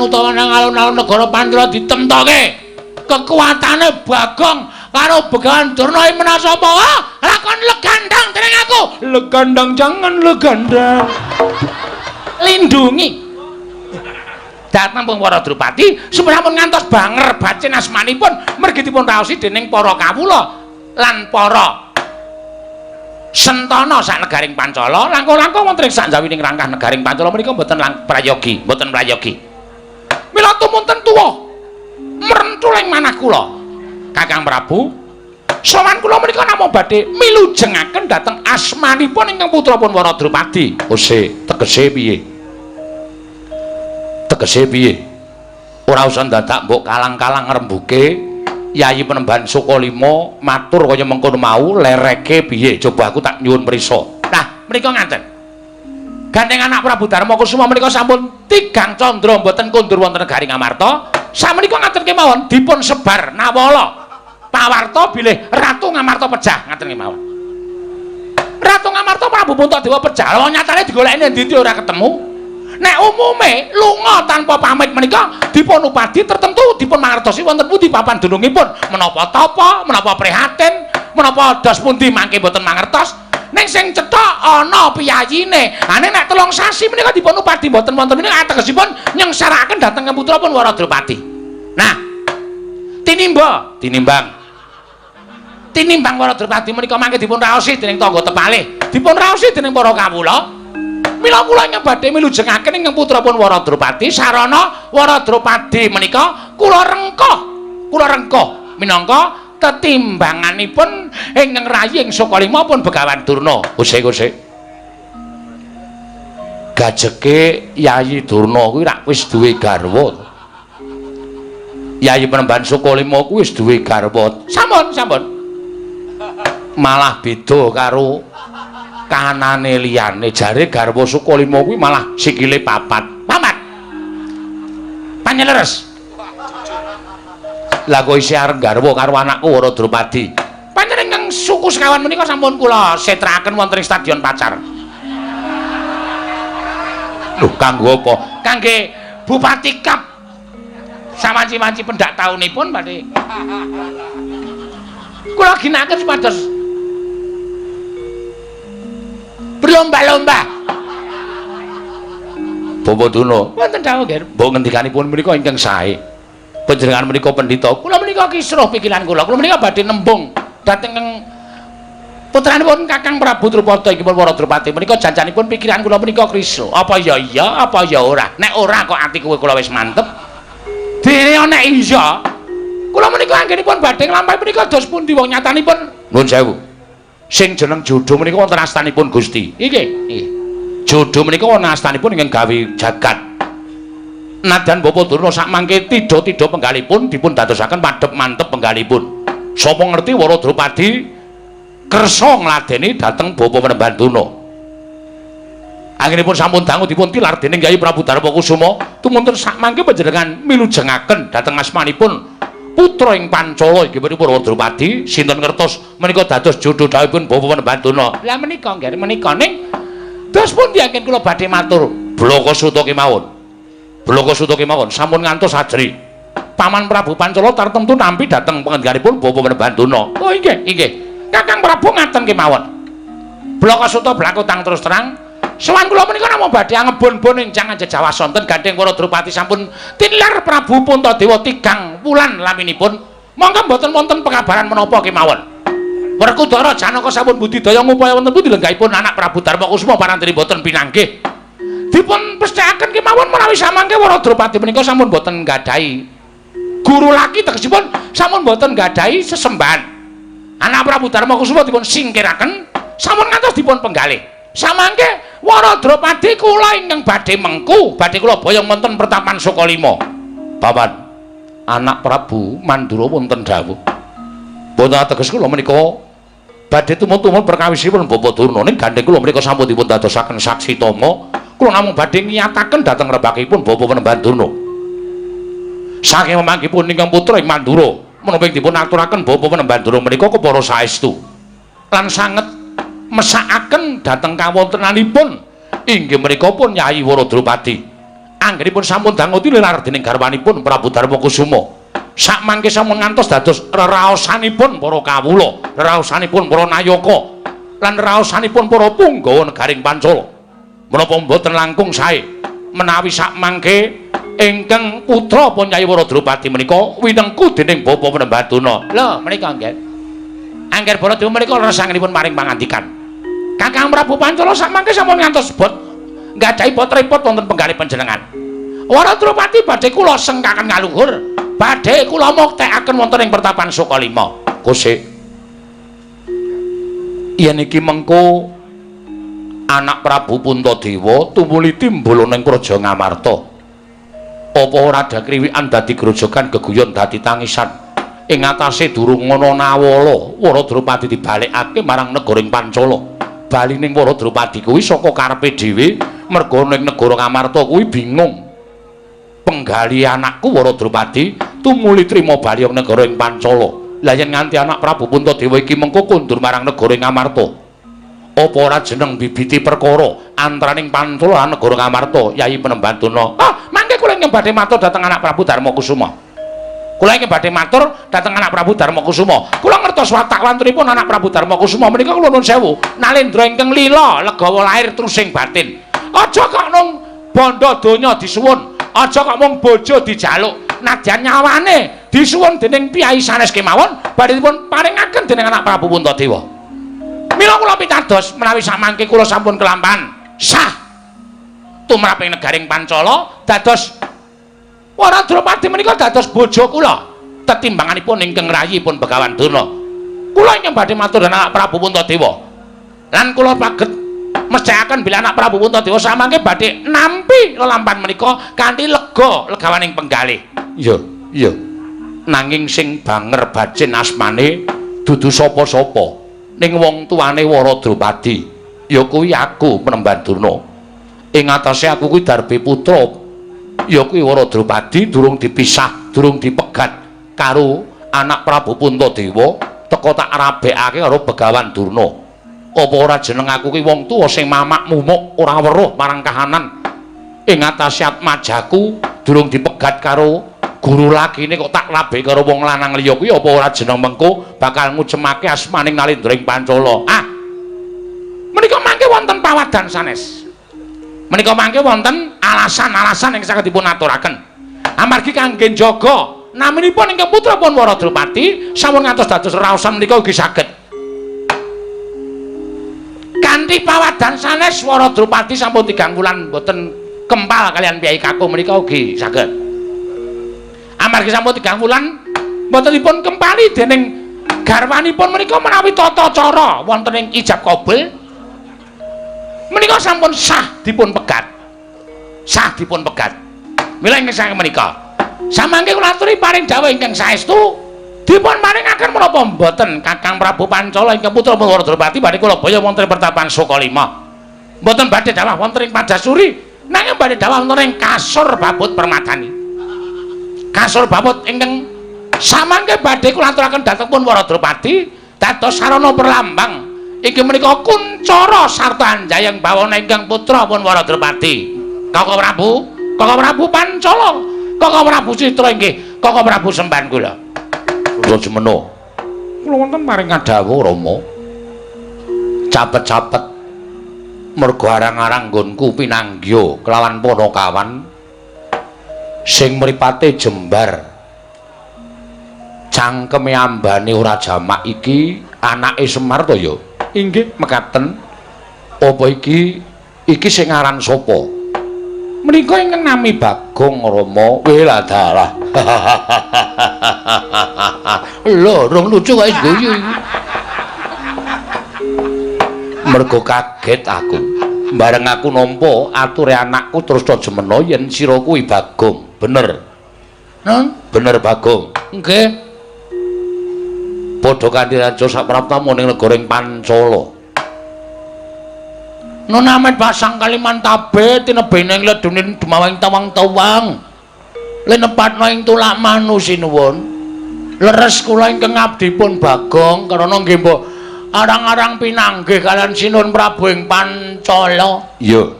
utawa nang alun-alun negara Pancala ditemtoke. Kekuatane Bagong karo Begawan Durna iki menawa sapa? Ah, lakon legandang dening aku. Legandang jangan legandang. Lindungi. Dhateng pun para Drupadi sampun ngantos banger bacin asmanipun mergi dipun raosi dening para kawula lan para sentana sak negaring Pancala langkung-langkung wonten ing sakjawining rangkah negaring Pancala menika mboten prayogi, mboten prayogi. Mila tumunten tuwa mrentul ing manah kula. Kakang Prabu, sowan kula menika namung badhe milujengaken dhateng asmanipun ingkang putra pun para Drupadi. Ose, tegese piye? Tegese piye? Ora usah dadak mbok kalang-kalang ngrembuke. Yayi Penemban Sukalima matur kaya mengkono mau lereke piye? Coba aku tak nyuwun prisa. Nah, menika ngaten. Gandeng anak Prabu Darma Kusuma menika sampun tigang candra mboten kondur wonten negari Ngamarta. Samenika ngaten kemawon dipun sebar nawala. Pawarta bilih Ratu Ngamarta pejah ngaten kemawon. Ratu Ngamarta Prabu Puntadewa pejah. Lha nyatane digoleki endi-endi ora ketemu. Nek umume lunga tanpa pamit menika dipun upadi tertentu dipun mangertosi wonten pundi papan dunungipun, menapa tapa, menapa prihatin, menapa dos pundi mangke mboten mangertos. Ning sing cetha ana piyayine. Ha nek 3 sasi menika dipun upadi mboten wonten menika ategesipun nyengsarakaken dhateng putra pun Wara Drupadi. Nah, tinimba, tinimbang. Tinimbang Wara Drupadi menika mangke dipun raosi dening tangga tepalih, dipun raosi dening para kawula. Mila kula ingkang badhe milujengaken ingkang putra pun Wara Drupadi sarana Wara Drupadi menika kula rengkuh. Kula rengkuh minangka tetimbanganipun ingkang rayi ing Sukalima pun Begawan Durna. Usik-usik. Gajeke Yayi Durna kuwi rak wis duwe garwa. Yayi Penemban Sukalima kuwi wis duwe garwa. Sampun, sampun. Malah beda karo kanane liyane, jare garwa Sukalima kuwi malah sikile papat. Papat. Panjeleres. Lah kok isih arep garwa karo anakku Wara Drupadi. Panjenengan ingkang suku sekawan menika sampun kula setrakaken wonten ing Stadion Pacar. Lho kanggo apa? Kangge Bupati Cup. Sawanci-wanci pendak taunipun badhe. Kula ginakaken supados berlomba-lomba. Bapak Durna, wonten dawuh nggih. Mbok ngendikanipun menika ingkang sae. Panjenengan menika pendhita. Kula menika kisruh pikiran kula. Kula menika badhe nembung dhateng putranipun Kakang Prabu Drupada inggih pun Wara Drupadi menika janjanipun pikiran kula menika kisruh. Apa ya iya, apa ya ora? Nek ora kok ati kowe kula wis mantep. Dene nek iya, kula menika anggenipun badhe nglampahi menika dos pundi wong nyatanipun nuwun sewu. Sing jeneng jodho menika wonten astanipun Gusti. Nggih, nggih. Jodho menika wonten astanipun ingkang gawe jagat. Nadyan Bapak Durna sakmangke tidha-tidha penggalipun dipun dadosaken padhep mantep penggalipun. Sapa ngerti Wara Drupadi kersa ngladeni dhateng Bapak Penemban Durna. Anggenipun sampun dangu dipun tilar dening Kyai Prabu Darma Kusuma, tumunten sakmangke panjenengan milujengaken dhateng asmanipun putra ing Pancala inggih punika Wara Drupadi, sinten ngertos menika dados jodho dhawuhipun Bapak Penemban Durna. Lah menika nggih menika ning dos pundi anggen kula badhe matur Blaka Suta kemawon. Blaka Suta kemawon sampun ngantos ajri. Paman Prabu Pancala tartemtu nampi dhateng pangendhikanipun Bapak Penemban Durna. Oh inggih, inggih. Kakang Prabu ngaten kemawon. Blaka Suta blakutang terus terang. Sowan kula menika namung badhe angebon-bon ing jangan jejawas sonten gandeng Wara Drupadi sampun tilar Prabu Puntadewa 3 wulan laminipun. Monggo mboten wonten pekabaran menapa kemawon. Werkudara Janaka sampun budidaya ngupaya wonten pundi lenggahipun anak Prabu Darma Kusuma parantri mboten pinanggih. Dipun pesthekaken kemawon menawi samangke Wara Drupadi menika sampun mboten nggadahi guru laki, tegesipun sampun mboten nggadahi sesembahan. Anak Prabu Darma Kusuma dipun singkiraken sampun ngantos dipun penggalih. Samangke Wara Drupadi kula ingkang badhe mengku, badhe kula boyong wonten pertapan Sukalima. Paman, anak Prabu Mandura wonten dawuh. Boten ateges kula menika badhe tumut-tumut perkawisipun Bapak Durna ning gandeng kula menika sampun dipun dadosaken saksi tama. Kula namung badhe ngiyataken dhateng rembakipun Bapak Penemban Durna. Saking memanggihipun ingkang putra ing Mandura, menapa dipun aturaken Bapak Penemban Durna menika kepara saestu lan sanget mesakaken dhateng kawontenanipun inggih menika pun Yayi Wara Drupadi. Anggenipun sampun danguti lilar dening garwanipun Prabu Darma Kusuma. Sakmangke sampun ngantos dados reraosanipun para kawula, reraosanipun para nayaka, lan reraosanipun para punggawa negaring Pancala. Menapa mboten langkung sae menawi sakmangke ingkang putra pun Kyai Wara Drupadi menika winengku dening Bapa Penemban Durna. Lho menika nggih. Angger Baladewa menika leresanipun maring pangandikan. Kakang Prabu Pancala sakmangke sampun ngantos bot nggadahi bot repot wonten penggalih panjenengan. Wara Drupadi badhe kula sengkaken ngaluhur, badhe kula muktekaken wonten ing pertapan Sukalima. Kosek. Yen iki mengko anak Prabu Puntadewa tumuli timbul ning Praja Ngamarta. Apa ora dakriwikan dadi grojogan geguyon dadi tangisan ing atase durung ana nawala Wara Drupadi dibalekake marang negara ing Pancala. Balining Wara Drupadi kuwi saka karepe dhewe merga ning negara Ngamarta kuwi bingung. Penggali anakku Wara Drupadi tumuli trima bali ing negara ing Pancala. Lah yen nganti anak Prabu Puntadewa iki mengko kondur marang negara ing Ngamarta, apa ora jeneng bibiti perkara antaraning Pancala lan negara Ngamarta? Yai Penemban Durna. Ah, mangke kula ingkang badhe matur dhateng anak Prabu Darma Kusuma. Kula ingkang badhe matur dhateng anak Prabu Darma Kusuma. Kula ngertos watak wantunipun anak Prabu Darma Kusuma menika kula nuwun sewu. Nalendra ingkang lila legawa lahir trusing batin. Aja kok nung bondo donya disuwun, aja kok mung bojo dijaluk, nadyan nyawane disuwun dening piyai sanes kemawon badhe dipun paringaken dening anak Prabu Puntadewa. Mila kula pitados menawi samangke kula sampun kelampahan sah tumrap ing negaring Pancala dados Wara Drupadi menika dados bojo kula tetimbanganipun ingkang rayipun Begawan Durna. Kula ingkang badhe matur dhateng anak Prabu Puntadewa lan kula paget mesthekaken bilih anak Prabu Puntadewa samangke badhe nampi lelampahan menika kanthi lega legawaning penggalih. Iya, iya. Nanging sing banger bacin asmane dudu sapa-sapa ning wong tuane Wara Drupadi ya kuwi aku Penemban Durna. Ing atase aku kuwi darbe putra ya kuwi Wara Drupadi durung dipisah, durung dipegat karo anak Prabu Puntadewa teka tak rabekake karo Begawan Durna. Apa ora jeneng aku kuwi wong tuwa sing mamak mumuk ora weruh marang kahanan. Ing atase atmajaku durung dipegat karo guru lakine kok tak rabek karo wong lanang liya kuwi apa ora jeneng mengko bakal ngucemake asmaning Nalendra ing Pancala. Ah. Menika mangke wonten pawadan sanes. Menika mangke wonten alasan-alasan ingkang saged dipun aturaken. Amargi kangge njaga naminipun ingkang putra pun Wara Drupadi sampun ngantos dados raosan menika ugi saged. Kanthi pawadan sanes Wara Drupadi sampun 3 wulan mboten kempal kalian piyai kakung menika ugi saged. Amargi sampun 3 wulan mboten dipun kempali dening garwanipun menika menawi tata cara wonten ing ijab kabul menika sampun sah dipun pegat. Sah dipun pegat. Mila ingkang saking menika samangke kula aturi paring dawuh ingkang saestu dipun paringaken menapa mboten Kakang Prabu Pancala ingkang putra Wara Drupadi badhe kula baya wonten pertapan Sukalima. Mboten badhe dawuh wonten ing Padasuri nanging badhe dawuh wonten ing Kasur Babut Permadani. Kasur Babut ingkang samangke badhe kula aturaken dhateng pun Wara Drupadi dados sarana perlambang inggih menika kuncara sarta anjayeng bawana ingkang putra pun Wara Drupadi. Kakang Prabu, Kakang Prabu Pancala, Kakang Prabu Citra inggih Kakang Prabu semban kula. Kula jemena. Kula wonten paring dawuh Rama. Capet-capet mergo arang-arang nggonku pinanggya kelawan panakawan sing mripate jembar cangkeme ambane ora jamak iki anake Semar to ya? Inggih mekaten. Apa iki iki sing aran sapa? Menika ingkang nami Bagong Rama. Weh dalah. Lho, rong lucu kok wis guyu iki. Mergo kaget aku. Bareng aku nampa ature anakku terus to jemena yen sira kuwi Bagong. Bener. Nun, bener Bagong. Nggih. Padha kanthi raja sapraptamu ning negara ing Pancala. Nun amet pasang Kalimantabe tinebene ing ledunin dumawang tawang-tawang. Linepatna ing tulak manu sinuwun. Leres kula ingkang abdipun Bagong karana nggih mbok arang-arang pinanggih kalian Sinuwun Prabu ing Pancala. Iya.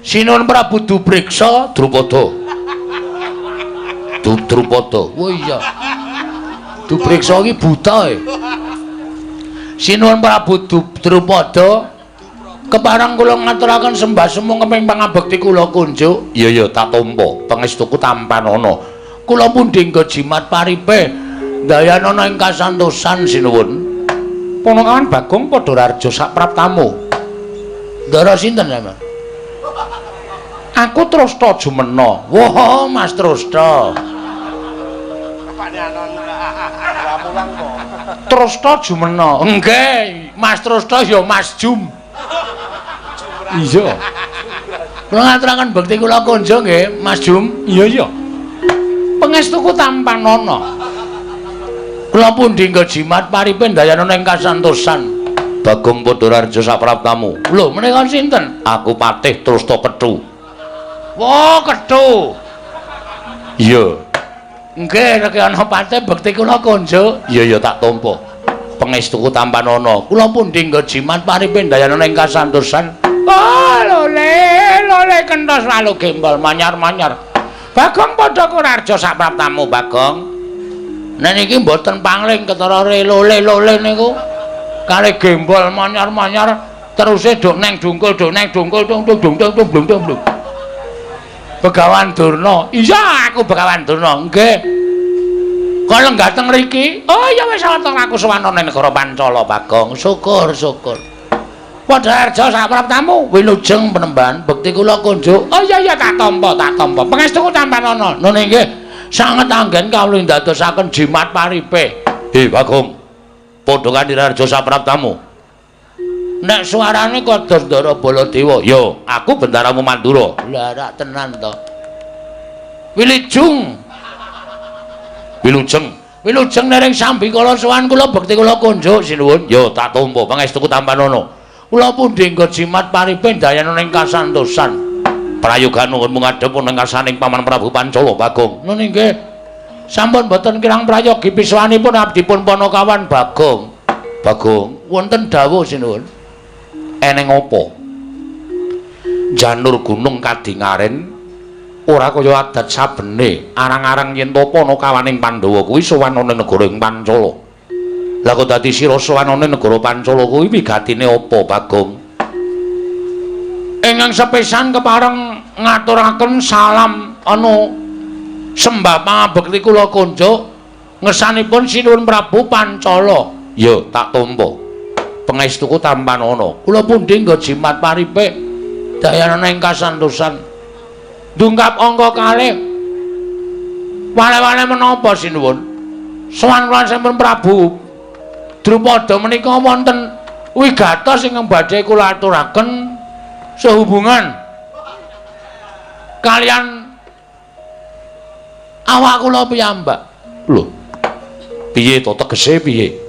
Sinuwun Prabu Dubriksa Drupada. Drupada. Oh iya. Dubriksa iki buta e. Sinuwun Prabu Drupada, kepareng kula ngaturaken sembah sumung keping pangabekti kula kunjuk. Iya iya tak tampa. Pangestuku tampanana. Kula pundi nggo jimat paripe ndayanana ing kasantosan sinuwun. Panakawan Bagong padha rarja sapraptamu. Ndara sinten sampeyan? Aku Trasta Jumena. Wah, Mas Trasta. Trasta Jumena. Nggih, Mas Trasta ya Mas Jum. Iya. Kula ngaturaken bekti kula konjo nggih, Mas Jum. Iya iya. Pangestuku tampanana. Kula pundi nggo jimat paripe ndayanana ing kasantosan. Bagong padha rarja sapraptamu. Lho, menika sinten? Aku Patih Trasta Kethu. Wah, Kethu. Iya. Nggih, nek ana patih bekti kula konjuk. Iya iya tak tampa. Pangestuku tampanana. Kula pundi nggo jimat paripe ndayanana ing kasantosan. Oh, lole, lole kenthos lalu gembol manyar-manyar. Bagong padha kurarja sapraptamu, Bagong. Nek niki mboten pangling ketara lole-lole niku. Kali gembol manyar-manyar teruse dok neng dungkul dok neng dungkul dung dung dung dung dung dung dung. Begawan Durna. Iya, aku Begawan Durna. Nggih. Kok lenggah teng mriki? Oh iya wis wonten aku sowan ana negara Pancala, Bagong. Syukur, syukur. Padha arja sapraptamu, wilujeng penemban bekti kula kunjuk. Oh iya iya tak tampa, tak tampa. Pangestuku tampanana. Nun nggih. Sanget anggen kawula ndadosaken jimat paripe. Bagong. Padha kanthi rarja sapraptamu. Nek suarane kados Ndara Baladewa, ya aku bendaramu Mandura. Lah rak tenan to. Wilujeng. Wilujeng. Wilujeng nering sambikala sowan kula bekti kula kunjuk sinuwun. Ya tak tampa pangestuku tampanana. Kula pundi nggo jimat paripe ndayana ing kasantosan. Prayoga nuwun ngadhep ana ngarsaning Paman Prabu Pancala, Bagong. Nun inggih. Sampun boten kirang prayogi pisuwanipun abdipun Panakawan Bagong. Bagong, wonten dawuh sinuwun. Eneng apa? Janur gunung kadingaren ora kaya adat sabene, arang-arang yen to panakawaning Pandhawa kuwi sowan ana negara ing Pancala. Lah kok dadi sira sowan ana negara Pancala kuwi wigatine apa, Bagong? Ingkang sepisan kepareng ngaturaken salam anu sembah pangabekti kula kunjuk ngersanipun Sinuwun Prabu Pancala. Ya, tak tampa. Pangestuku tampanana. Kula pundi nggo jimat paripe dayanana ing kasantosan. Dungkap angka kalih. Wale-wale menapa sinuwun? Sowan kula sampun Prabu Drupada menika wonten wigatos ingkang badhe kula aturaken sehubungan kalian awak kula piyambak. Lho. Piye to tegese piye?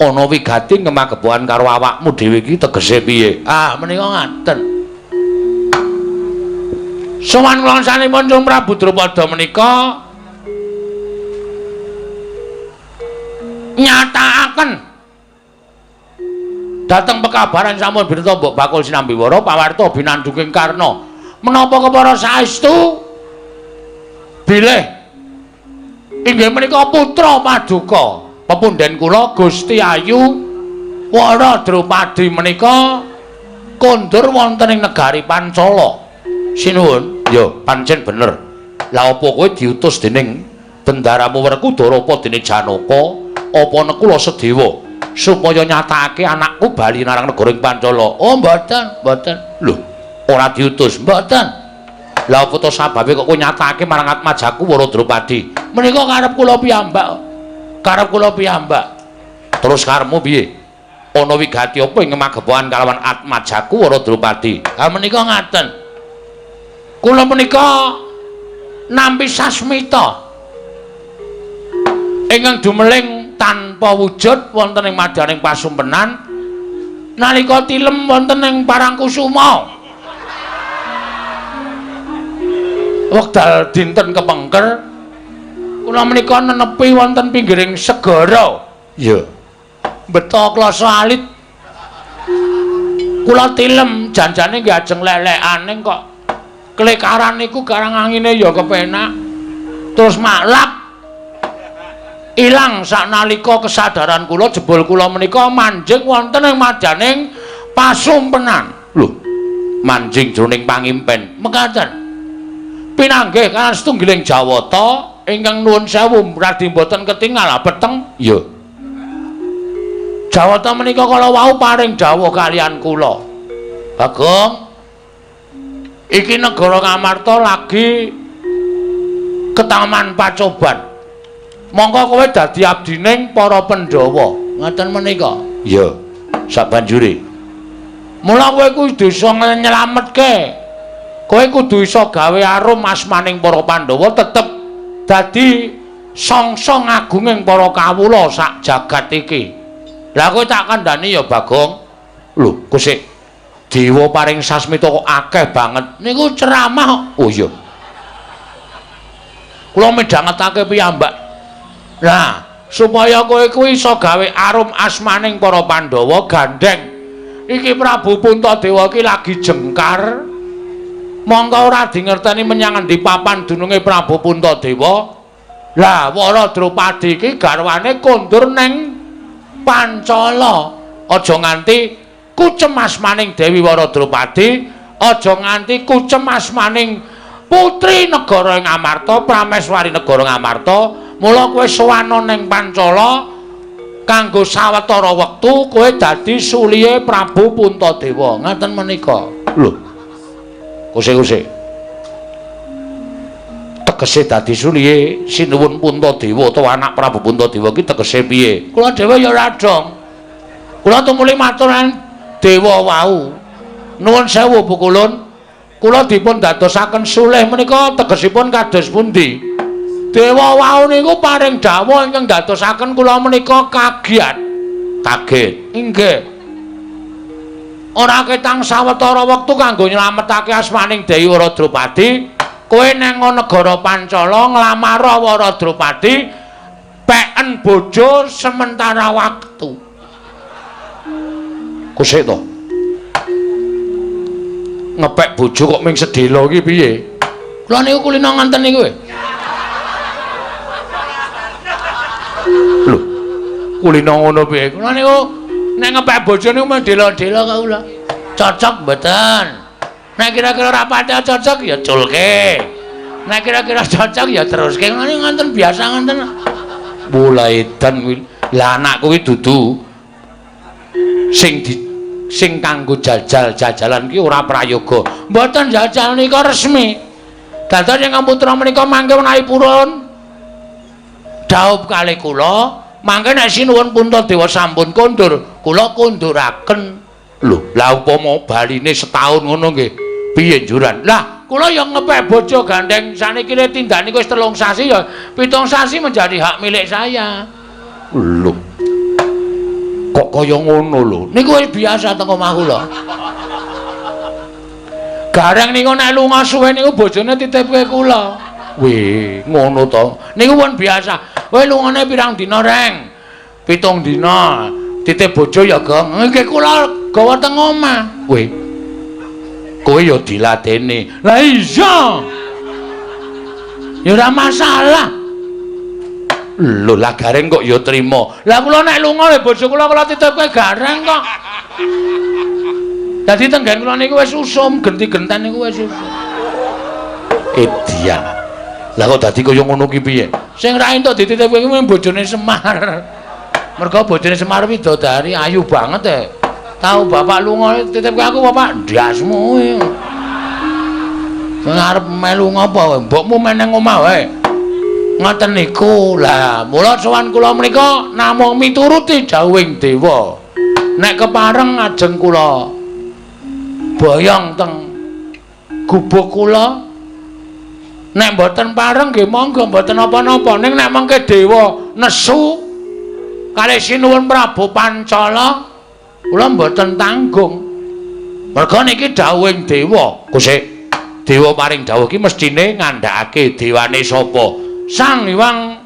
Ana wigati ngemagepokan karo awakmu dhewe iki tegese piye? Ah, menika ngaten. Sowan kula sanipun Sang Prabu Drupada menika nyatakaken dhateng pekabaran sampun bineta mbok bakul sinambiwara pawarta binandunging Karna. Menapa kepara saestu bilih inggih menika putra paduka pepunden kula Gusti Ayu Wara Drupadi menika kondur wonten ing negari Pancala. Sinuwun, ya pancen bener. Lah apa kowe diutus dening bendaramu Werkudara apa dening Janaka apa Nekula Sedewa supaya nyatakake anakku bali marang negara ing Pancala? Oh mboten, mboten. Lho, ora diutus, mboten. Lah apa to sababe kok kowe nyatakake marang atmajaku Wara Drupadi? Menika karep kula piyambak. Karep kula piyambak. Terus karepmu piye? Ana wigati apa ing magepokan kalawan atmajaku Wara Drupadi? Ha menika ngaten. Kula menika nampi sasmita ingkang dumeling tanpa wujud wonten ing madyaning pasumpenan nalika tilem wonten ing Parangkusuma. Wekdal dinten kepengker kula menika nenepi wonten pinggiring segara. Iya. Mbeta klasa alit. Kula tilem janjane nggih ajeng lelekane kok klekaran niku karang angine ya kepenak. Terus maklap ilang saknalika kesadaran kula jebul kula menika manjing wonten ing madyaning pasumpenan. Lho, manjing jroning pangimpen. Mekaten. Pinanggih kaliyan setunggiling Jawata ingkang nuwun sewu radi mboten ketingal peteng. Iya. Jawata menika kala wau paring dawuh kaliyan kula. Bagong, iki negara Ngamarta lagi ketaman pacoban. Mongko kowe dadi abdining para Pandhawa. Ngaten menika. Iya. Sabanjure. Mula kowe kudu iso nyelametke. Kowe kudu iso gawe arum asmaning para Pandhawa tetep dadi songsong agunging para kawula sak jagat iki. Lah kowe tak kandhani ya Bagong. Lho, kok sik dewa paring sasmita kok akeh banget. Niku ceramah. Oh iya. Kula midhangetake piyambak. Lah, supaya kowe kuwi iso gawe arum asmaning para Pandhawa gandheng. Iki Prabu Puntadewa iki lagi jengkar. Mongko ora dingerteni menyang endi papan dununge Prabu Puntadewa. Lah, Wara Drupadi iki garwane kondur neng Pancala. Aja nganti kucem asmaning Dewi Wara Drupadi, aja nganti kucem asmaning putri negara Ngamarta, Prameswari negara Ngamarta. Mula kowe sowana ning Pancala kanggo sawetara wektu kowe dadi sulihe Prabu Puntadewa. Ngaten menika. Lho. Kuse-kuse. Tegese dadi sulihe Sinuwun Puntadewa utawa anak Prabu Puntadewa ki tegese piye? Kula dhewe ya ora dong. Kula tumuli matur dewa wau. Nuwun sewu Pukulun. Kula dipun dadosaken sulih menika tegesipun kados pundi? Dewa wau niku paring dawuh ingkang dadosaken kula menika kaget. Kaget. Inggih. Ora ketang sawetara wektu kanggo nyelametake asmaning Dewi Wara Drupadi, kowe nang negara Pancala nglamar Wara Drupadi peken bojo sementara waktu. Kusik to. Ngepek bojo kok ming sedhela iki piye? Kula niku kulino nganten niku. Lho, kulino ngono piye? Kula niku nek ngepek bojo niku mung dela-dela kok kula. Cocok mboten? Nek kira-kira ora pati cocok ya culke. Nek kira-kira cocok ya teruske. Ngono niku nganten biasa nganten. Mulai edan kuwi. Lah anakku kuwi dudu sing kanggo jajal-jajalan ki ora prayoga. Mboten jajal nika resmi. Dados ingkang putra menika mangke menawi purun dhaup kalih kula, mangke nek Sinuwun Puntadewa sampun kondur, kula konduraken. Lho, lah upama baline setahun ngono nggih, piye njuran? Lah, kula ya ngepek bojo gandeng saniki tindak niku wis 3 sasi ya, 7 sasi menjadi hak milik saya. Lho. Kok kaya ngono lho? Niku wis biasa teng omah kula. Gareng niku nek lunga suwe niku bojone titipke kula. Wih, ngono to. Niku pun biasa. Kowe lungane pirang dina, Reng? 7 dina. Titip bojo ya, Gong. Nggih kula gawa teng omah. Wih. Kowe ya diladeni. Lah iya. Ya ora masalah. Lho, lah Gareng kok ya trima. Lah kula nek lunga lho bojo kula kula titipke Gareng kok. Dadi tenggen kula niku wis usum, genti-genten niku wis usum. Edian. Lah kok dadi kaya ngono ki piye? Sing ra entuk dititipke kuwi bojone Semar. Mergo bojone Semar widodari ayu banget e. Tau bapak lunga titipke aku bapak ndasmu kuwi. Sing arep melu ngopo? Mbokmu meneng omah wae. Ngoten niku. Lah, mula sowan kula menika namung mituruti dawuhing dewa. Nek kepareng ajeng kula boyong teng gubuk kula. Nek mboten pareng nggih monggo mboten napa-napa. Ning nek mengke dewa nesu kalih Sinuwun Prabu Pancala kula mboten tanggung. Merga niki dawuhing dewa. Kusik dewa paring dawuh iki mestine ngandhakake dewane sapa? Sang Hyang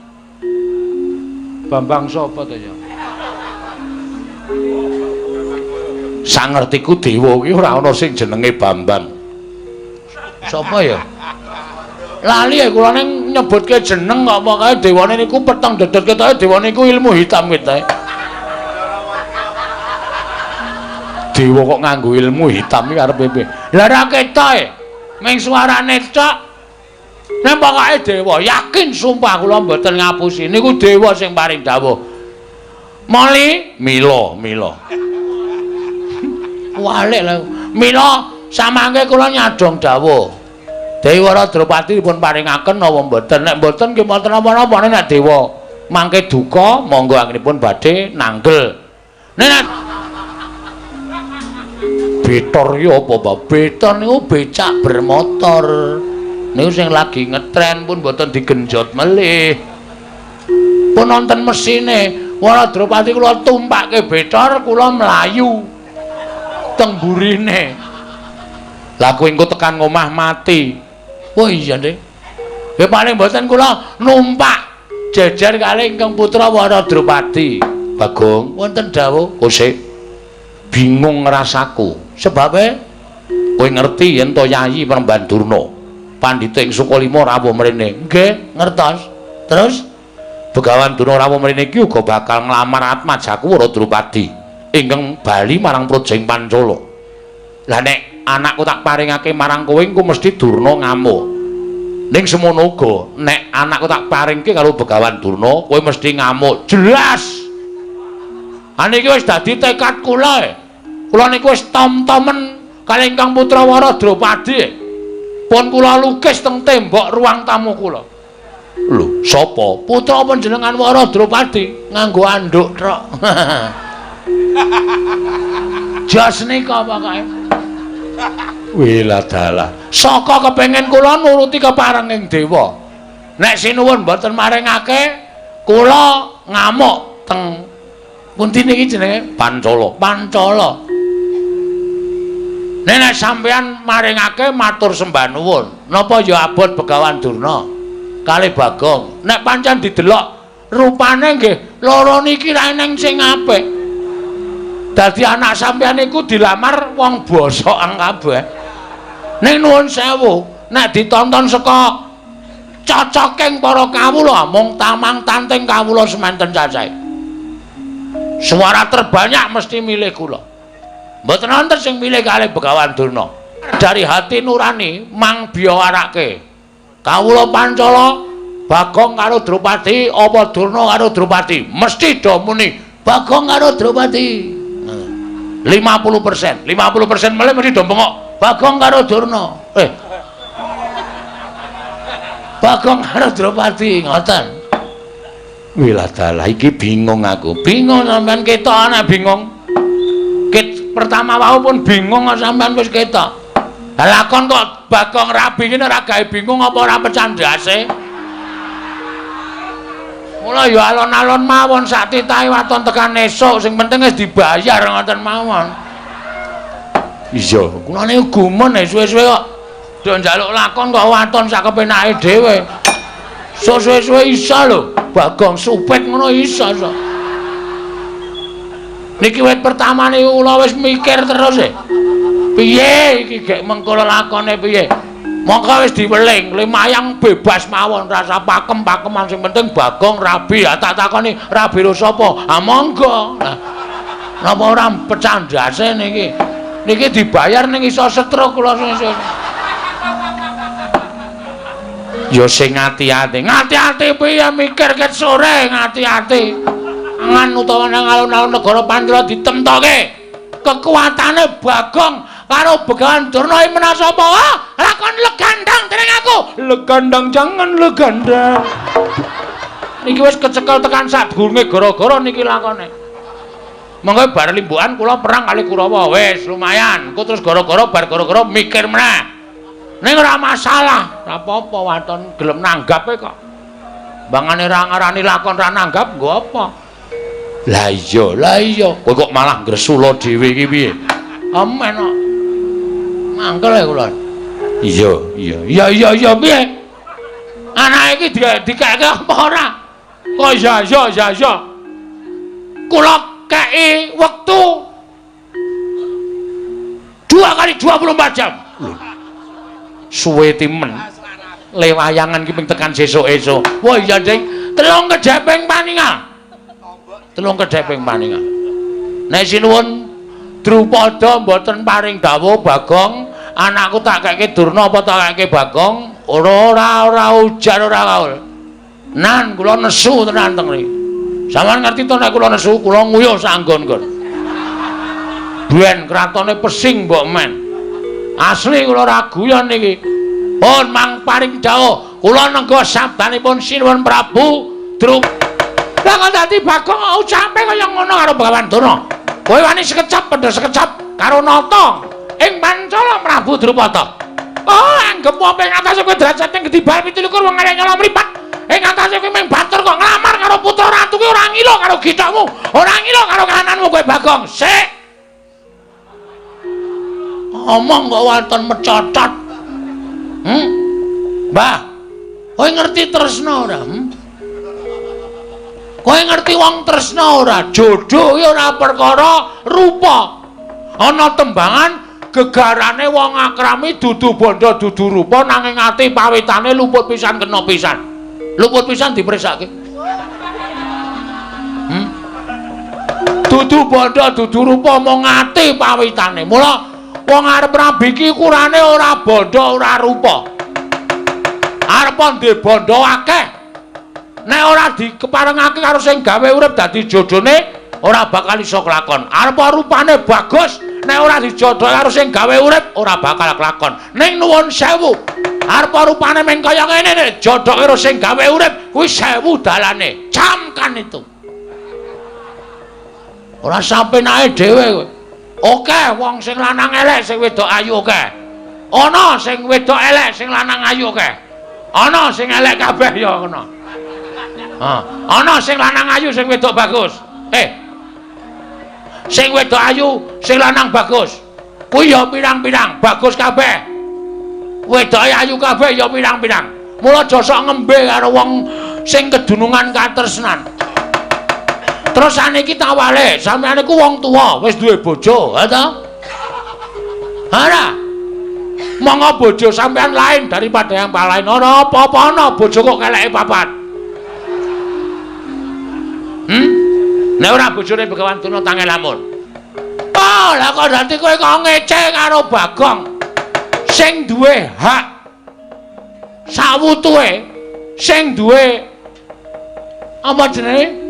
Bambang sapa to ya? Sangertiku dewa ki ora ana sing jenenge Bambang. Sapa ya? Lali ya kula ning nyebutke jeneng kok pokoke dewane niku peteng dedet ketoke dewane niku ilmu hitam ketoke. Dewa kok nganggo ilmu hitam iki arepe piye? Lah ora ketok e. Ming suarane tok. Nek pokoke dewa yakin sumpah kula mboten ngapusi niku dewa sing paring dawuh. Moli mila mila. Walik lho. Mila samangke kula nyadong dawuh. Dewi Wara Drupadi dipun paringaken napa mboten? Nek mboten nggih mboten napa-napa nek dewa mangke duka monggo anggenipun badhe nanggel. Nek betor iki apa, Pak? Betor niku becak bermotor. Niku sing lagi ngetren pun mboten digenjot melih. Pun wonten mesine. Wara Drupadi kula tumpakke betor kula mlayu teng burine. Lah kowe engko tekan ngomah mati. Oh iya, Dik. Ya paling mboten kula numpak jejer kalih ingkang putra Wara Drupadi. Bagong, wonten dawuh. Kosik bingung rasaku. Sebabe kowe ngerti yen to Yayi Premban Durna pandhita ing Sukalima rawuh mrene. Nggih, ngertos. Terus Begawan Durna rawuh mrene iki uga bakal nglamar atmajaku Wara Drupadi ingkang bali marang Praja ing Pancala. Lah nek anakku tak paringake marang kowe engko mesti Durna ngamuk. Ning semono uga nek anakku tak paringke karo Begawan Durna kowe mesti ngamuk. Jelas. Ha niki wis dadi tekad kula. Kula niku wis tom-tomen kalih ingkang putra Wara Drupadi. Pun kula lukis teng tembok ruang tamu kula. Lho, sapa? Putra panjenengan Wara Drupadi nganggo anduk trok. Jos nika pokoke. Wiladalah. Saka kepengin kula nuruti keparenging dewa. Nek sinuwun mboten maringake, kula ngamuk teng pundi niki jenenge? Pancala. Pancala. Nek nek sampeyan maringake matur sembah nuwun. Napa ya abot Begawan Durna kalih Bagong. Nek pancen didelok rupane nggih loro niki ra eneng sing apik. Dadi anak sampeyan niku dilamar wong bosokan kabeh. Ning nuwun sewu, nek ditonton saka cocoking para kawula mung tamang tanting kawula semanten cacahe. Suara terbanyak mesti milih kula. Mboten wonten sing milih kalih Begawan Durna. Dari hati nurani mang biyawarake. Kawula Pancala Bagong karo Drupadi apa Durna karo Drupadi mesti do muni Bagong karo Drupadi. 50%, 50% melih mesti do bengok Bagong karo Durna. Bagong karo Drupadi ngoten. Wiladalah iki bingung aku. Bingung sampean ketok anak bingung. Ket pertama wau pun bingung sampean wis ketok. Lah lakon kok Bagong rabi ngene ora gawe bingung apa ora pecah ndase. Mula ya alon-alon mawon sak titahe waton tekan esuk sing penting wis dibayar ngoten mawon. Iya, kula niku gumun suwe-suwe kok do njaluk lakon kok waton sak kepenake dhewe. Suwe-suwe iso lho, Bagong supit ngono iso so. Niki wit pertama niku kula wis mikir terus e. Piye iki gek mengko lakone piye? Mongko wis diweling, lumayang bebas mawon rasa pakem-pakeman sing penting Bagong rabi. Ya tak takoni rabi ro sapa? Ha monggo. Lah napa ora pecah ndase niki? Niki dibayar ning iso stroke kula sesuk. Ya sing ati-ati. Ngati-ati piye mikir ket sore ngati-ati. Angan utawa nang alun-alun negara Pancala ditemtoke. Kekuatane Bagong karo Begawan Durna iki menawa sapa? Ah, lakon legandang dening aku. Legandang jangan legandang. Niki wis kecekel tekan sadurunge gara-gara niki lakone. Monggo bar limbukan kula perang kali Kurawa. Wis lumayan. Engko terus gara-gara bar gara-gara mikir meneh. Ning ora masalah, ora apa-apa waton gelem nanggape kok. Bangane ra ngarani lakon ra nanggap nggo apa? Lah iya, lah iya. Kowe kok malah ngresula dhewe iki piye? Amen kok. Mangkel ya kula. Iya, iya. Iya, iya, iya piye? Anake iki dikeke apa ora? Kok iya, iya, iya, iya. Kula kei wektu 2 kali 24 jam. Lho. Suwe timen. Le wayangan ki ping tekan sesuk esuk. Wah iya, Ding. Telung kedheping paningal. Telung kedheping paningal. Nek sinuwun Drupada mboten paring dawuh Bagong, anakku tak keke Durna apa tak keke Bagong? Ora ora ora ujar ora kaul. Nan kula nesu tenan teng mriki. Sampeyan ngerti to nek kula nesu, kula nguyuh sak nggon-nggon. Ben kratone pesing mbok men. Asli kula ora guyon niki. Pun mang paring dawuh, kula nengga sabdanipun Sinuwun Prabu Drup. Lah kok dadi Bagong ucape kaya ngono karo Begawan Durna. Kowe wani sekecap padha sekecap karo nata ing Pancala Prabu Drupada. Oh, anggep apa ing atase kowe derajate gedhi bal 27 wong arek nyolong mripat. Ing atase kowe mung batur kok nglamar karo putra ratu kuwi ora ngilo karo githokmu, ora ngilo karo kananmu kowe Bagong. Sik. Omong kok waton mecocot. Mbah, kowe ngerti tresna ora? Kowe ngerti wong tresna ora? Jodoh ki ora perkara rupa. Ana tembangan gegarane wong akrami dudu bondo dudu rupa nanging ati pawitane luput pisan kena pisan. Luput pisan dipresake. Dudu bondo dudu rupa mung ati pawitane. Mula wong arep rabi iki ukurane ora bondo ora rupa. Arep ndek bondo akeh. Nek ora dikeparengake karo sing gawe urip dadi jodhone ora bakal iso kelakon. Arep rupane bagus, nek ora dijodhoke karo sing gawe urip ora bakal kelakon. Ning nuwun sewu, arep rupane meng kaya ngene nek jodhoke karo sing gawe urip kuwi sewu dalane. Camkan itu. Ora sampenake dhewe kowe. Oke, wong sing lanang elek sing wedok ayu oke. Ana sing wedok elek sing lanang ayu oke. Ana sing elek kabeh ya ngono. Ana sing lanang ayu sing wedok bagus. Sing wedok ayu, sing lanang bagus. Kuwi ya pirang-pirang, bagus kabeh. Wedoke ayu kabeh ya pirang-pirang. Mula aja sok ngembe karo wong sing kedunungan katresnan. Terus saniki tak walik, sampeyan iku wong tuwa, wis duwe bojo, ha to? Ora. Monggo bojo sampeyan lain daripada yang lain. Ora apa-apa ana bojo kok keleke papat. Nek ora bojone Begawan Durna tange lamun. Oh, lah kok dadi kowe kok ngece karo Bagong. Sing duwe hak sawutuhe, sing duwe apa jenenge?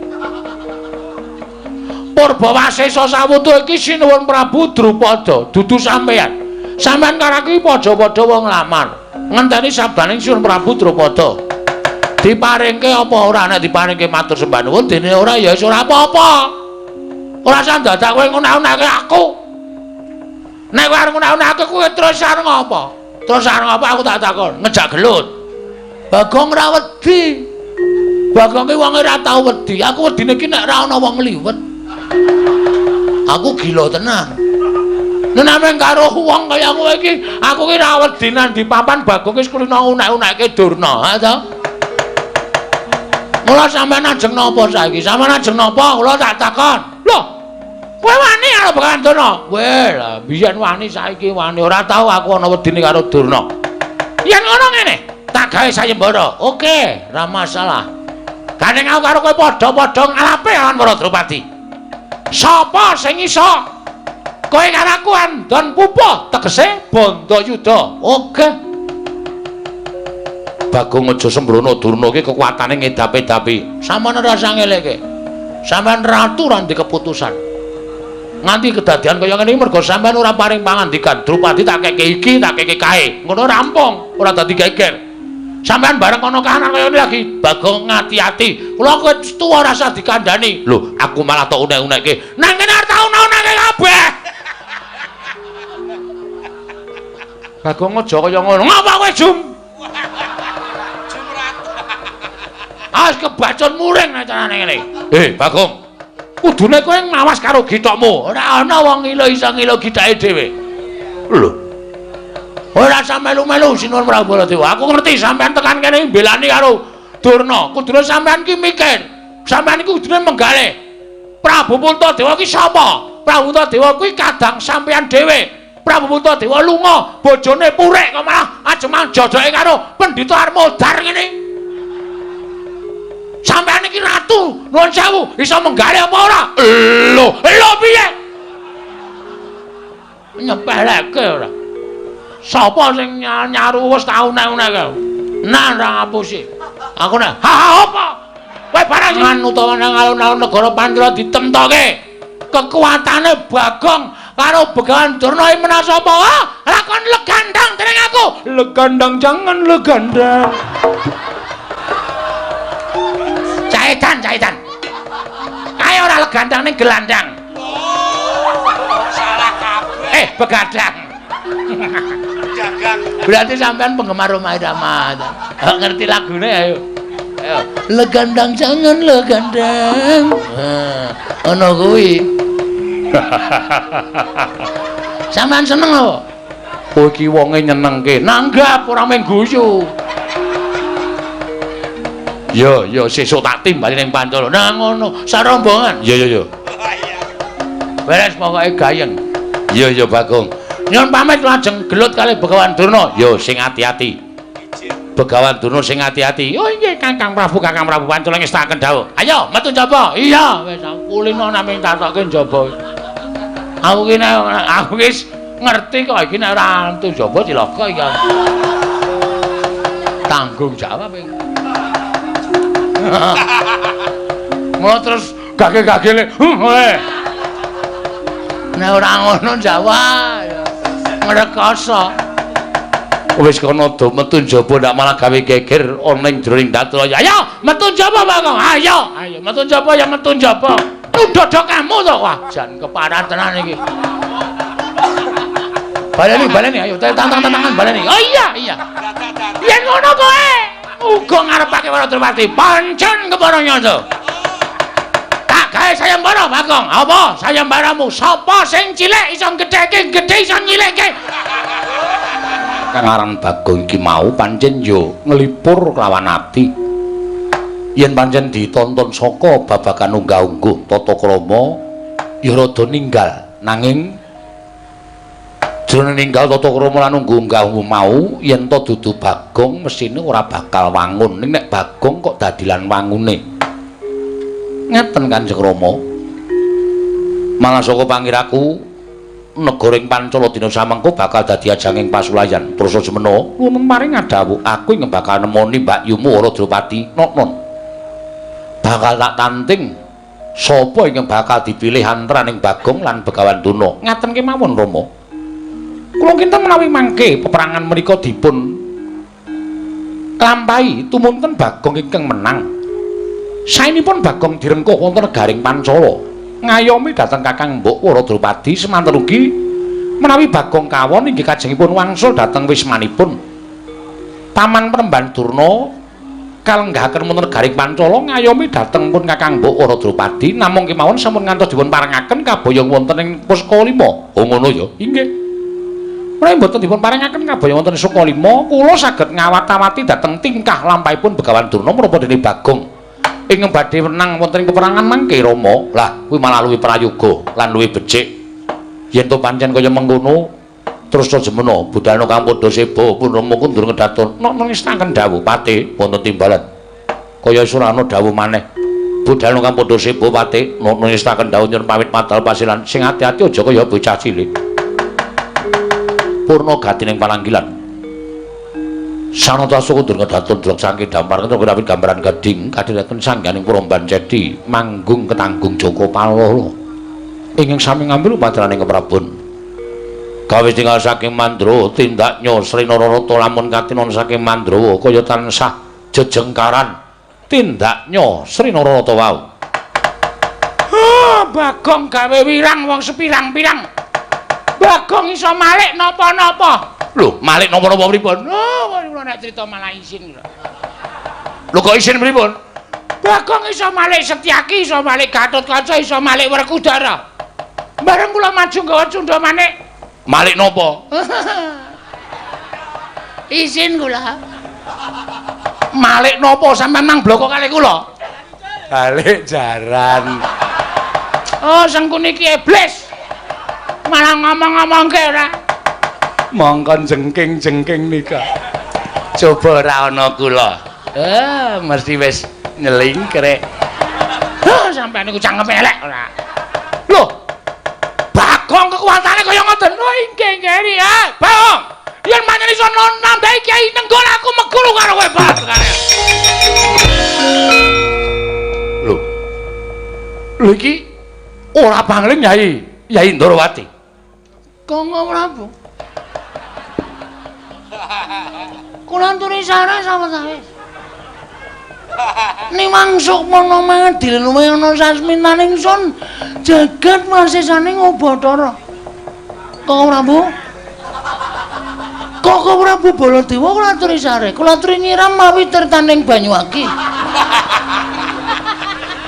Purbawasesa sawutuhe iki Sinuwun Prabu Drupada, dudu sampeyan. Sampeyan karo aku padha-padha wong nglamar. Ngenteni sabdaning Sinuwun Prabu Drupada. Diparingke apa ora? Nek diparingke matur sembah nuwun, dene ora ya wis ora apa-apa. Ora usah dadak kowe ngunak-unake aku. Nek kowe arep ngunak-unake kowe terus arep ngopo? Terus arep ngopo aku tak takon, ngejak gelut. Bagong ora wedi. Bagong ki wong ora tau wedi. Aku wedine ki nek ora ana wong liwet. Aku gila tenan. Nek nameng karo wong kaya kowe iki, aku ki ora wedi nang di papan Bagong wis kulino unek-unekke Durna, ha to? Mula sampeyan ajeng napa saiki? Sampeyan ajeng napa? Kula tak takon. Lho, kowe wani karo Begawan Durna? Weh, lah biyen wani saiki wani. Ora tau aku ana wedine karo Durna. Yen ngono ngene, tak gawe sayembara. Oke, ora masalah. Gandeng aku karo kowe padha-padha ngalape lawan para Drupadi. Sapa sing iso? Kowe karo aku andon pupuh, tegese Bandayuda. Oke. Bagong aja sembrono, Durna iki kekuatane ngedap-edapi. Sampeyan ora usah ngeleke. Sampeyan ratu ora ndek keputusan. Nganti kedadian kaya ngene iki mergo sampeyan ora paring pangandikan. Drupadi tak keke iki, tak keke kae. Ngono rampung, ora dadi geger. Sampeyan bareng ana kahanan kaya ngene lagi, Bagong ngati-ati. Kula kowe tuwa ora usah dikandhani. Lho, aku malah tok unek-unekke. Nang kene arep tak unek-unekke kabeh. Bagong aja kaya ngono. Ngapa kowe, Jum? As kebacon muring nek carane ngene. Bagong. Kudune kowe ngawas karo githokmu. Ora ana wong ngilo iso ngilo githake dhewe. Lho. Ora usah melu-melu Sinuwun Prabu Baladewa. Aku ngerti sampean tekan kene mbelani karo Durna. Kudune sampean ki mikir. Sampean iki kudune menggalih. Prabu Puntadewa ki sapa? Prabu Puntadewa kuwi kadang sampean dhewe. Prabu Puntadewa lunga, bojone purek kok malah ajeng jojoke karo Pendhita Armodar ngene. Sampeyan iki ratu, nuwun sewu, iso menggale apa ora? Lho, lho piye? Nyepeleke ora. Sapa sing nyaru wis tau nek-nek. Nah, ora ngapusi. Aku nek, ha ha apa? Kowe barang ngan utawa nang alun-alun negara Pancala ditemtoke. Kekuatane Bagong karo Begawan Durna iki menang sapa? Ah, lakon legandang dening aku. Legandang jangan legandang. Caitan, caitan. Kae ora legandang ning gelandang. Salah kabeh. Begadang. Dagang. Berarti sampean penggemar Rhoma Irama. Oh, ngerti lagune ayo. Ayo. Legandang jangan legandang. Nah, ono kuwi. Sampean seneng apa? Kowe iki wonge nyenengke. Nanggap ora mung guyu. Yo yo sesuk tak timbali ning Pancala. Nah ngono, sarombongan. Yo yo yo. Beres pokoke gayeng. Iya iya Bagong. Nyuwun pamit lajeng gelut kalih Begawan Durna. Yo sing ati-ati. Begawan Durna sing ati-ati. Oh inggih Kakang Prabu, Kakang Prabu Pancala ngestakaken dawuh. Ayo metu njaba. Iya wis kulino namung tatoke njaba. Aku ki nek aku wis ngerti kok iki nek ora metu njaba cilaka iki. Tanggung jawab iki. Mula terus gage-gagele. Heh. Nek ora ngono jawab ngrekoso. Wis kono do metu njaba ndak malah gawe geger ana ing jroning datul. Ayo metu njaba Bagong. Ayo, ayo metu njaba ya metu njaba. Nundodho kamu to. Wah, jan keparat tenan iki. Baleni, baleni ayo tantang-tantangan baleni. Oh iya, iya. Yen ngono kowe uga ngarepake Wara Drupadi pancen kepara nyata. Tak gawe sayembara Bagong. Apa sayembaramu? Sapa sing cilik iso gedheke, gedhe iso nyilikke. Kang aran Bagong iki mau pancen yo nglipur kelawan ati. Yen pancen ditonton saka babagan unggah-ungguh tata krama ya rada ninggal, nanging jroning ninggal tata krama lan unggah-ungguh mau yen to dudu Bagong mesine ora bakal wangun. Ning nek Bagong kok dadilan wangune. Ngeten Kanjeng Rama. Malah saka pangiraku negara ing Pancala dina samengko bakal dadi ajanging pasulayan. Prasa semena nuwun paring ngadhawuh aku ing bakal nemoni mbakyumu Wara Drupadi. Nonon. Bakal tak tanting sapa ingkang bakal dipilih antaraning Bagong lan Begawan Durna. Ngaten kemawon Rama. Kula kinten menawi mangke peperangan menika dipun lampahi tumunten Bagong ingkang menang. Saenipun Bagong direngkuh wonten negaring Pancala. Ngayomi dhateng Kakang Mbok Wara Drupadi semanten ugi menawi Bagong kawon inggih kajengipun wangsul dhateng wismanipun. Paman Premban Durna kalenggahaken wonten negaring Pancala ngayomi dhateng pun Kakang Mbok Wara Drupadi namung kemawon sampun ngantos dipun parengaken kaboyong wonten ing Pusaka Lima. Oh ngono ya? Inggih. Menawi mboten dipun parengaken kaboyong wonten Suka Lima, kula saged ngawat-awati dhateng tingkah lampahipun Begawan Durna menapa dene Bagong ingkang badhe menang wonten ing peperangan mangke Rama. Lah kuwi malah luwih prayoga lan luwih becik. Yen to pancen kaya mengkono terus jemena budalna kang padha seba pun Rama kundur ngedaton. Nok ngestaken dawuh pate wonten timbalan. Kaya ora ana dawuh maneh. Budalna kang padha seba pate nok ngestaken dawuh nyuwun pamit madal pasilan sing ati-ati aja kaya bocah cilik. Purna gatining pananggilan. Sanata sukundur ngedaton delok saking dampar ketemu rawit gambaran gading kadhiraken sangganing Puromban Cedi manggung ketanggung Joko Palolo ingkang sami ngambil upacarane keprabon. Gawe tinggal saking Mandra tindaknya Sri Nararata lamun katinon saking Mandrawa kaya tansah jejengkaran tindaknya Sri Nararata wau. Bagong gawe wirang wong sepirang-pirang. Bagong iso malik napa-napa. Lho, malik napa-napa pripun? Oh, kula nek crita malah isin. Lho kok isin pripun? Bagong iso malik Setyaki, iso malik Gatotkaca, iso malik Werkudara. Bareng kula maju nggawa cundha manik. Malik napa? Isin kula. Malik napa sampean mang bloko kalih kula? Balik jaran. Oh, Sengkuni iki iblis. Malah ngomong-ngomongke ora. Mongkon jengking-jengking nika. Coba ora ana kula. Mesti wis nyelingkrek. Hah, sampean niku cangkeme elek ora. Lho. Bagong kekuatane kaya ngoten. Lho inggih inggih ya. Bagong. Yen pancen iso nambahi Kyai Nenggala aku meguru karo kowe, Bagong. Lho. Lho iki ora pangling Yai, Yai Ndorowati. Kanggo Prabu. Kula anturi sare sawetawis. Niwang sukmana mangadil luwih ana sasmitaning sun jagat wasisaning Ubathara. Kanggo Prabu. Kanggo Prabu Baladewa kula aturi sare, kula aturi nyiram mawi tirtaning Banyuwangi.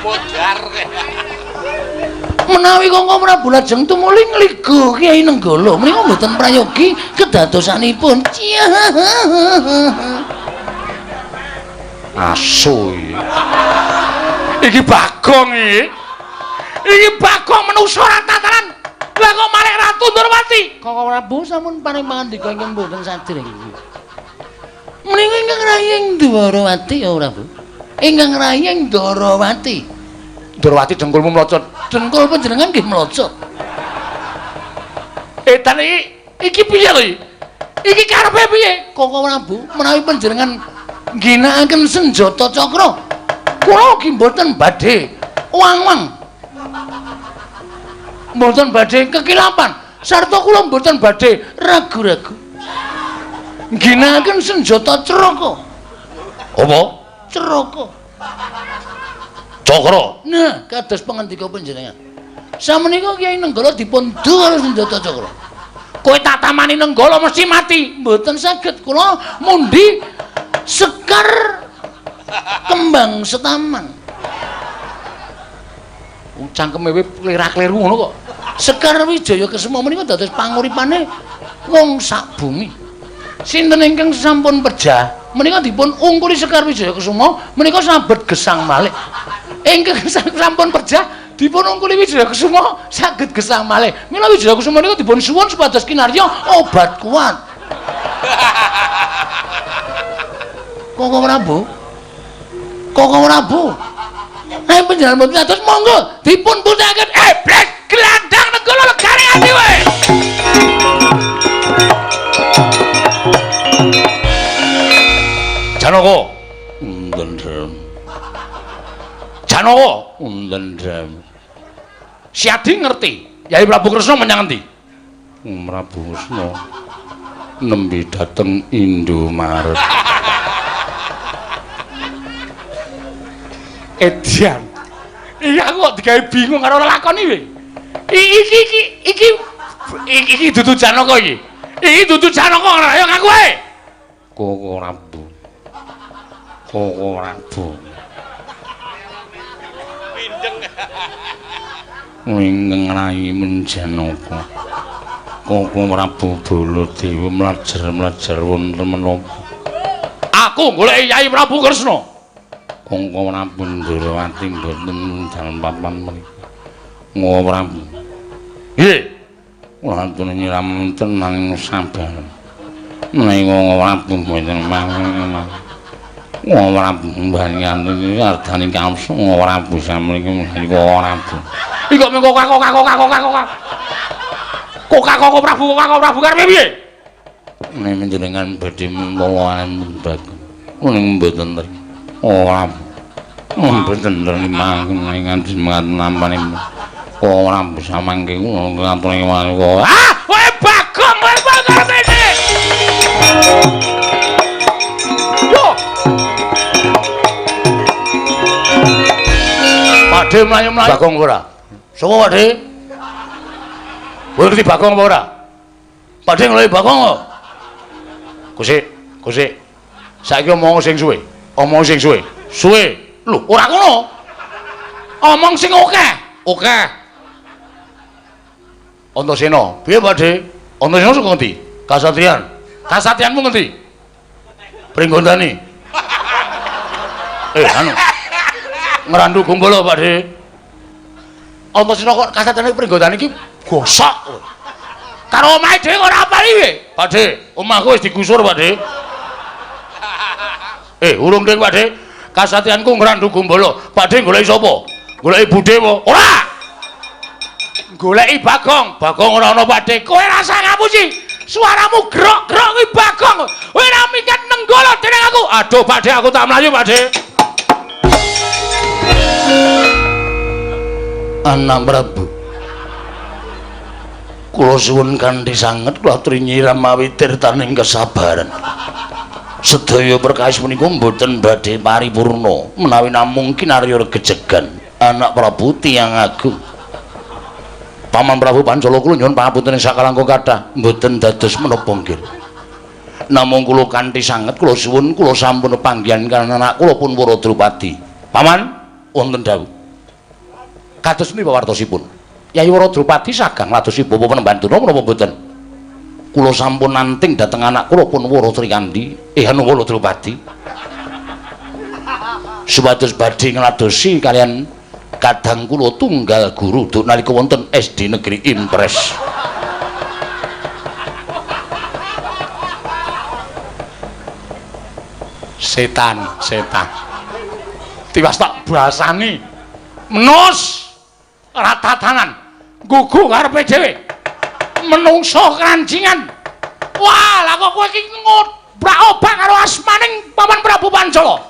Modar. Menawi Kangko Prabu lajeng tumuli ngliga Kyai Nenggala menika mboten prayogi kedadosanipun. Asu iki. Iki Bagong iki. Iki Bagong menungsa ora tataran. Lah kok malih Ratu Ndorowati? Kangko Prabu sampun paring pangandika ingkang mboten sadèrèng. Menika ingkang raying Ndorowati ya Prabu. Ingkang raying Ndorowati. Ndorowati dengkulmu mlocot. Dengkul panjenengan nggih mlocot. Edan iki iki piye lho iki? Iki karepe piye? Kangko Prabu menawi panjenengan ngginakaken senjata cakra, kula ugi mboten badhe wang-wang. Mboten badhe kekilapan, sarta kula mboten badhe ragu-ragu. Ngginakaken senjata craka. Apa? Craka. Cakra. Nah, kados pangandika panjenengan. Samenika Kyai Nenggala dipun du karo senjata cakra. Kowe tak tamani Nenggala mesti mati. Mboten saged kula mundi sekar kembang setaman. Wong cangkeme wae klera-kleru ngono kok. Sekar Wijaya Kesuma menika dados panguripane wong sak bumi. Sinten ingkang sampun pejah menika dipun ungkuli Sekar Wijaya Kesuma menika sabet gesang malih. Ingkang sampun pejah dipun ungkuli Wijaya Kesuma saged gesang malih. Mila Wijaya Kesuma menika dipun suwun supados kinarya obat kuat. Kangko Prabu. Kangko Prabu. Nek panjenengan mboten atos monggo dipun putihake. Iblis glandang Nenggala legane ati kowe. Janaka. Ndendhem. Janaka. Ndendhem. Siadi ngerti Yai Prabu Kresna menyang endi? Prabu Kresna nembe dateng Indomaret. Edian. Iki aku kok digawe bingung karo lakon iki. Iki iki iki iki dudu Janaka iki. Iki dudu Janaka ora ayo ngaku ae. Koko Prabu. Koko Prabu. Pindeng. Ingkang rayi Menjanaka. Koko Prabu Baladewa mlajar-mlajar wonten menapa? Aku goleki Yai Prabu Kresna. Kangko Prabu Ndorowati mboten dalem papan mriki. Kangko Prabu. Nggih. Kula aturi nyiram wonten nanging sabar. Menawi Kangko Prabu mboten mawon. Kangko Prabu mbanyanti ardani kamsa Kangko Prabu samriki menika Kangko Prabu. Iki kok mengko kok kok kok kok kok. Kok kok Prabu kok Prabu karepe piye? Nek panjenengan badhe mulawan Bagong. Ning mboten mriki. Ora. Mboten nrima nganti nampane. Ora bisa mangke kula ngaturi kok. Ah, kowe Bagong, kowe karepe piye? Yo. Pakde mlayu-mlayu. Bagong ora? Sapa Pakde? Kowe ngerti Bagong apa ora? Pakde ngeloki Bagong kok. Kusik, kusik. Saiki omong sing suwe. Omong sing suwe. Suwe. Lho, ora ngono. Omong sing akeh. Akeh. Antasena. Piye, Pakde? Antasena saka ngendi? Kasatriyan. Kasatriyanmu ngendi? Pringgondani. Anu. Ngrandu Gumbala, Pakde. Antasena kok kasatriyane Pringgondani iki gosok. Karo omahe dhewe ora apal iki. Pakde, omahku wis digusur, Pakde. Urung ding, Pakde. Kasatriyanku Ngrandu Gumbala. Pakde goleki sapa? Goleki budhe apa? Ora. Goleki Bagong. Bagong ora ana, Pakde. Kowe rasa ngapusi. Suaramu grok-grok kuwi Bagong. Kowe ora minggat nenggala dening aku. Aduh, Pakde, aku tak mlayu, Pakde. Anak Prabu. Kula suwun kanthi sanget kula aturi nyiram mawi tirtaning kesabaran. Sedaya perkawis punika mboten badhe paripurna menawi namung kinarya regejegan Anak Prabu tiyang agung. Paman Prabu Pancala kula nyuwun pangapunten sakalangkung kathah mboten dados menapa nggih. Namung kula kanthi sanget kula suwun kula sampun panggihan kaliyan anak kula pun Wara Drupadi. Paman wonten dawuh. Kados punika wartosipun? Yai Wara Drupadi sagang ladosi bapa Panembahan Durna menapa mboten? Kula sampun nanting dhateng anak kula pun Wara Trikandi, anu Wara Drupadi. Supados badhe ngladosi kaliyan kadang kula tunggal guru duk nalika wonten SD Negeri Impres. Setan, setan. Tiwas tak basani. Menus ratatanan. Gugu karepe dhewe. Menungso krancingan. Wah, lah kok kowe iki ngobrak-obrak karo asmaning Paman Prabu Pancala.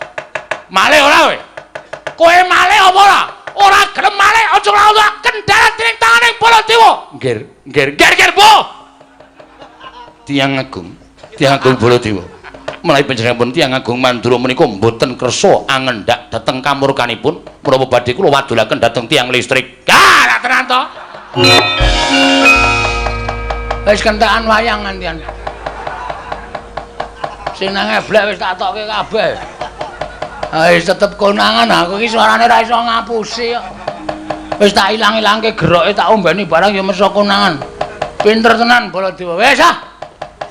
Malih ora kowe? Kowe malih apa ora? Ora gelem malih aja ora kendharat dening tanganing Baladewa. Nggir, nggir, nggir, nggir, Bu. Tiyang agung Baladewa. Menawi panjenenganipun tiyang agung Mandura menika mboten kersa angendak dhateng kamurkanipun, menapa badhe kula wadulaken dhateng tiyang listrik. Gah, ra tenan to. Wis kentekan wayang ngantian. Sing nang eblek wis tak tokke kabeh. Wis tetep konangan aku iki suarane ora iso ngapusi kok. Wis tak ilang-ilangke geroke tak ombeni barang ya meso konangan. Pinter tenan Baladewa. Wis ah.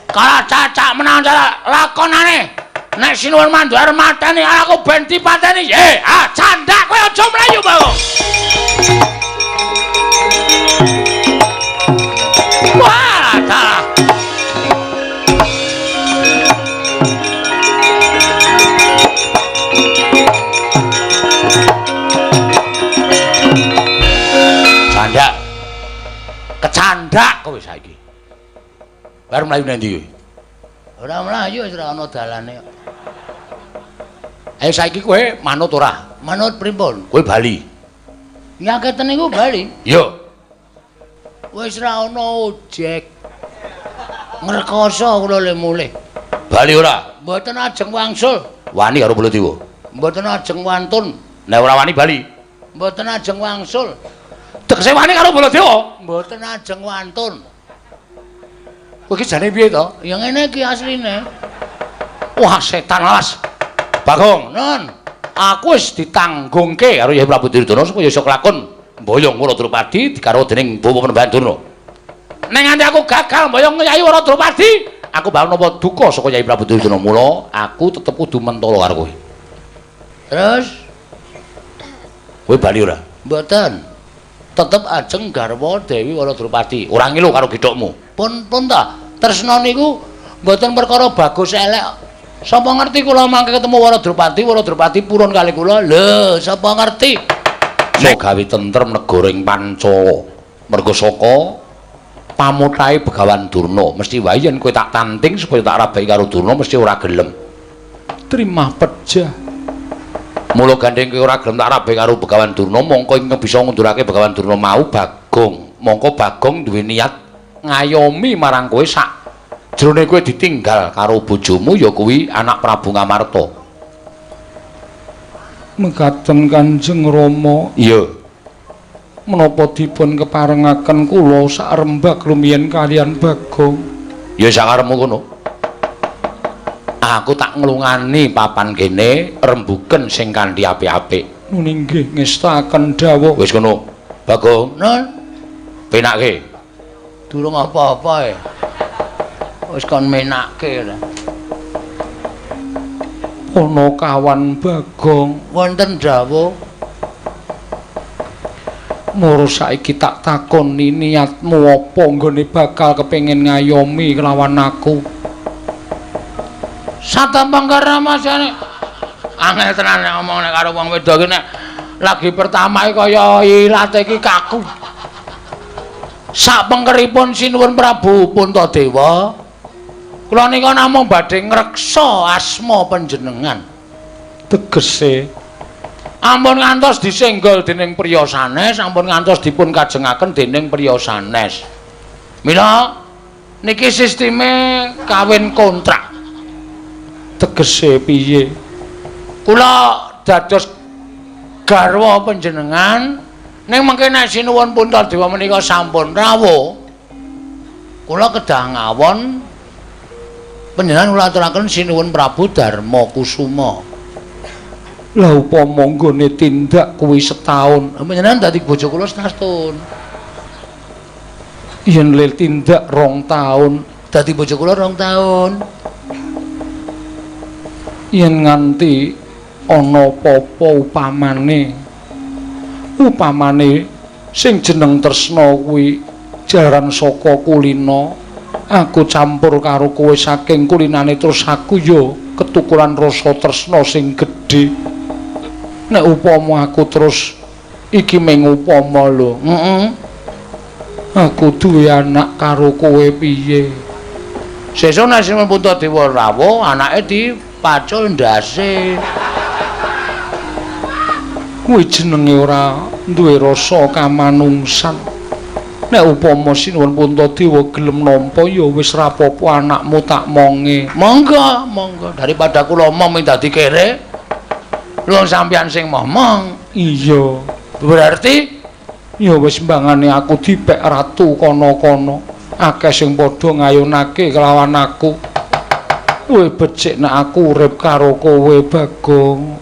Kalah cacak menang lakonane. Nek Sinuwun Mandura mateni aku ben dipateni. Ah candak kowe aja mlayu, Bagong. Wah, dalah. Candak. Kecandak kowe saiki. Baru mlayu nang ndi kowe? Ora mlayu wis ora ana dalane kok. Ayo saiki kowe manut ora? Manut pripun? Kowe bali. Nyaketen niku bali. Iya. Wis ora ana ojek. Ngrekoso kula le mulih. Bali ora? Mboten ajeng wangsul. Wani karo Baladewa. Mboten ajeng wantun. Nek ora wani bali. Mboten ajeng wangsul. Tegese wani karo Baladewa? Mboten ajeng wantun. Kowe iki jane piye to? Ya ngene iki asline. Wah, setan alas. Bagong, Non, aku wis ditanggungke karo Yai Prabu Duryudana supaya iso kelakon mboyong Wara Drupadi digarwa dening Bapak Panembahan Durna. Nek nganti aku gagal mboyong Yai Wara Drupadi, aku bakal nampa duka saka Yai Prabu Duryudana. Mula aku tetep kudu mentolo karo kowe. Terus kowe bali ora? Mboten. Tetep ajeng garwa Dewi Wara Drupadi. Ora ngilu karo gethukmu. Pun pun ta. Tresna niku mboten perkara bagus elek. Sapa ngerti kula mangke ketemu Wara Drupadi, Wara Drupadi purun kali kula. Lho, sapa ngerti? Iso gawe tentrem negara ing Pancala. Mergo saka pamutahe Begawan Durna, mesti wae yen kowe tak tanting supaya tak rabeki karo Durna mesti ora gelem. Trimah pejah. Mula gandeng kowe ora gelem tak rabeki karo Begawan Durna, mongko ingkang bisa ngundurake Begawan Durna mau Bagong. Mongko Bagong duwe niat ngayomi marang kowe sak jrone kowe ditinggal karo bojomu ya kuwi anak Prabu Ngamarta. Mekaten Kanjeng Rama. Iya. Menapa dipun keparengaken kula sarembag rumiyin kaliyan Bagong? Ya sakarepmu kono. Aku tak nglungani papan kene rembuken sing kanthi apik-apik. Nuni nggih ngestakaken dawuh. Wis kono. Bagong. Nun, penake. Durung apa-apa e. Wis kon menake ora. Ana kawan Bagong. Wonten dawuh. Moro saiki tak takoni niatmu apa nggone bakal kepengin ngayomi kelawan aku. Satembang karamasane. Angel tenan nek omong nek karo wong wedok iki nek lagi pertama iki kaya ilate iki kaku. Sak pengkeripun Sinuwun Prabu Puntadewa, kula nika namung badhe ngreksa asma panjenengan. Tegese ampun ngantos disenggol dening priya sanes, ampun ngantos dipun kajengaken dening priya sanes. Mila niki sisteme kawin kontrak. Tegese piye? Kula dados garwa panjenengan, ning mengke nek Sinuwun Puntadewa menika sampun rawuh, kula kedah ngawon panjenengan kula aturaken Sinuwun Prabu Darma Kusuma. Lah upama nggone tindak kuwi setahun, panjenengan dadi bojo kula setahun. Yen le tindak 2 taun, dadi bojo kula 2 taun. Yen nganti ana apa-apa upamane sing jeneng tresna kuwi jaran saka kulina, aku campur karo kowe saking kulinane terus aku ya ketukulan rasa tresna sing gedhe. Nek upama aku terus iki mung upama lho, aku duwe anak karo kowe piye? Sesuk nek Sinuwun Puntadewa rawuh, anake dipacul ndase. Kuwi jenenge ora duwe rasa kamanungsan. Nek upama Sinuwun Puntadewa gelem nampa ya wis ra apa-apa, anakmu tak monge. Monggo, monggo, daripada kula omong dadi kere. Lho sampeyan sing momong. Iya. Berarti ya wis mbangane aku dipek ratu kono-kono. Akeh sing padha ngayunake kelawan aku. Kowe becik nek aku urip karo kowe, Bagong.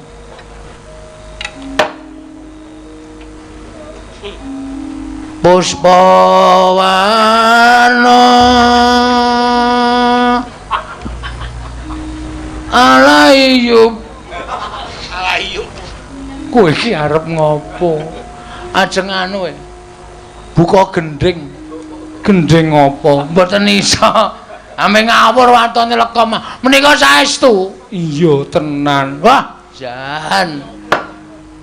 Puspawana alayub. Alayub. Kowe iki arep ngopo? Ajeng anu e. Buka gendhing. Gendhing apa? Mboten iso. Ame ngawur watone lekom. Menika saestu. Iya tenan. Wah, jan.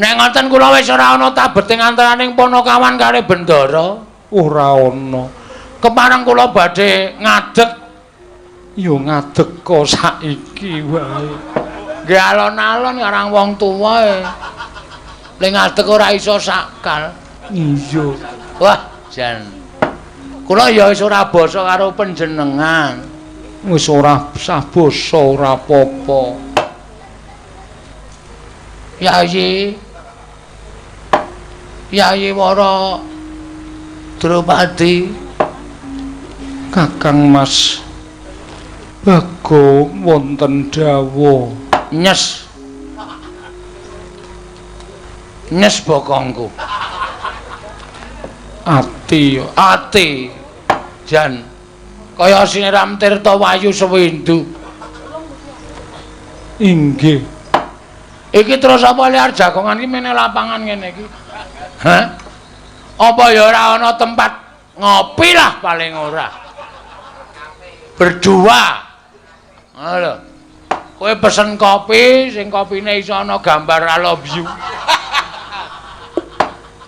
Nek ngoten kula wis ora ana tabeting antaraning Panakawan karo Bendara. Ora ana. Kepareng kula badhe ngadeg. Ya ngadeg kok saiki wae. Nggih alon-alon karang wong tuwa e. Le ngadeg ora iso sakal. Iya. Wah, jan. Kula ya wis ora basa karo panjenengan. Wis ora sah basa ora apa-apa. Yayi. Yayi Wara Drupadi. Kakang Mas Bagong wonten dawuh. Nyes. Nyes bokongku. Ati, ati. Jan kaya siniram tirta wayu sewindu. Inggih. Iki terus apa liar jagongan iki mene lapangan ngene iki? Hah? Apa ya ora ana tempat ngopi lah paling ora. Berdua. Ngono lho. Kowe pesen kopi sing kopine iso ana gambar I love you.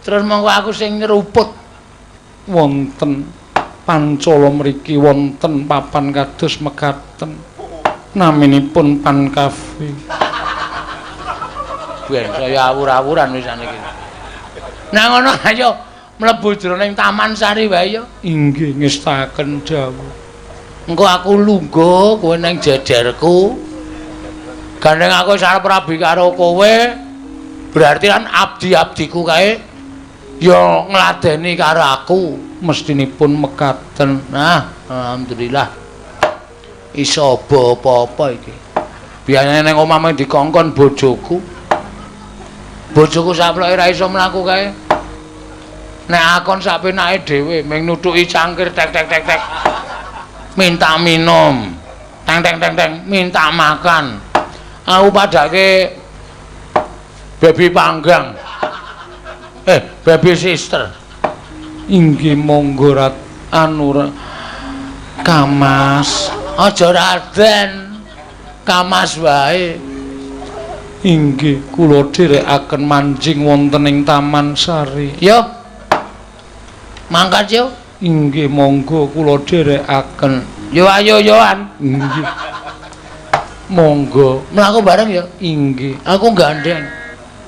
Terus monggo aku sing nyeruput. Wonten Pancala mriki wonten papan kados mekaten. Naminipun Pan Cafe. Ben saya awur-awuran wis saniki. Nah ngono ayo mlebu jroning Taman Sari wae ya. Inggih ngestaken dawuh. Engko aku lungguh kowe nang jejerku. Gandeng aku wis arep rabi karo kowe, berarti kan abdi-abdiku kae ya ngladeni karo aku. Mestinipun mekaten. Nah, alhamdulillah. Iso apa-apa iki. Biasane nang omah mung dikongkon bojoku. Bojoku saploke ra iso mlaku kae. Nek akon sak penake dhewe mung nutuki cangkir tek tek tek tek. Minta minum. Teng teng teng teng minta makan. Aku padake babi panggang. Baby sister. Inggih monggo rat anu Kamas. Aja Raden. Kamas wae. Inggih kula dherekaken manjing wonten ing Taman Sari. Yo. Mangkat yo. Inggih monggo kula dherekaken. Yo ayo yoan. Inggih. Monggo mlaku bareng ya. Inggih. Aku gandeng.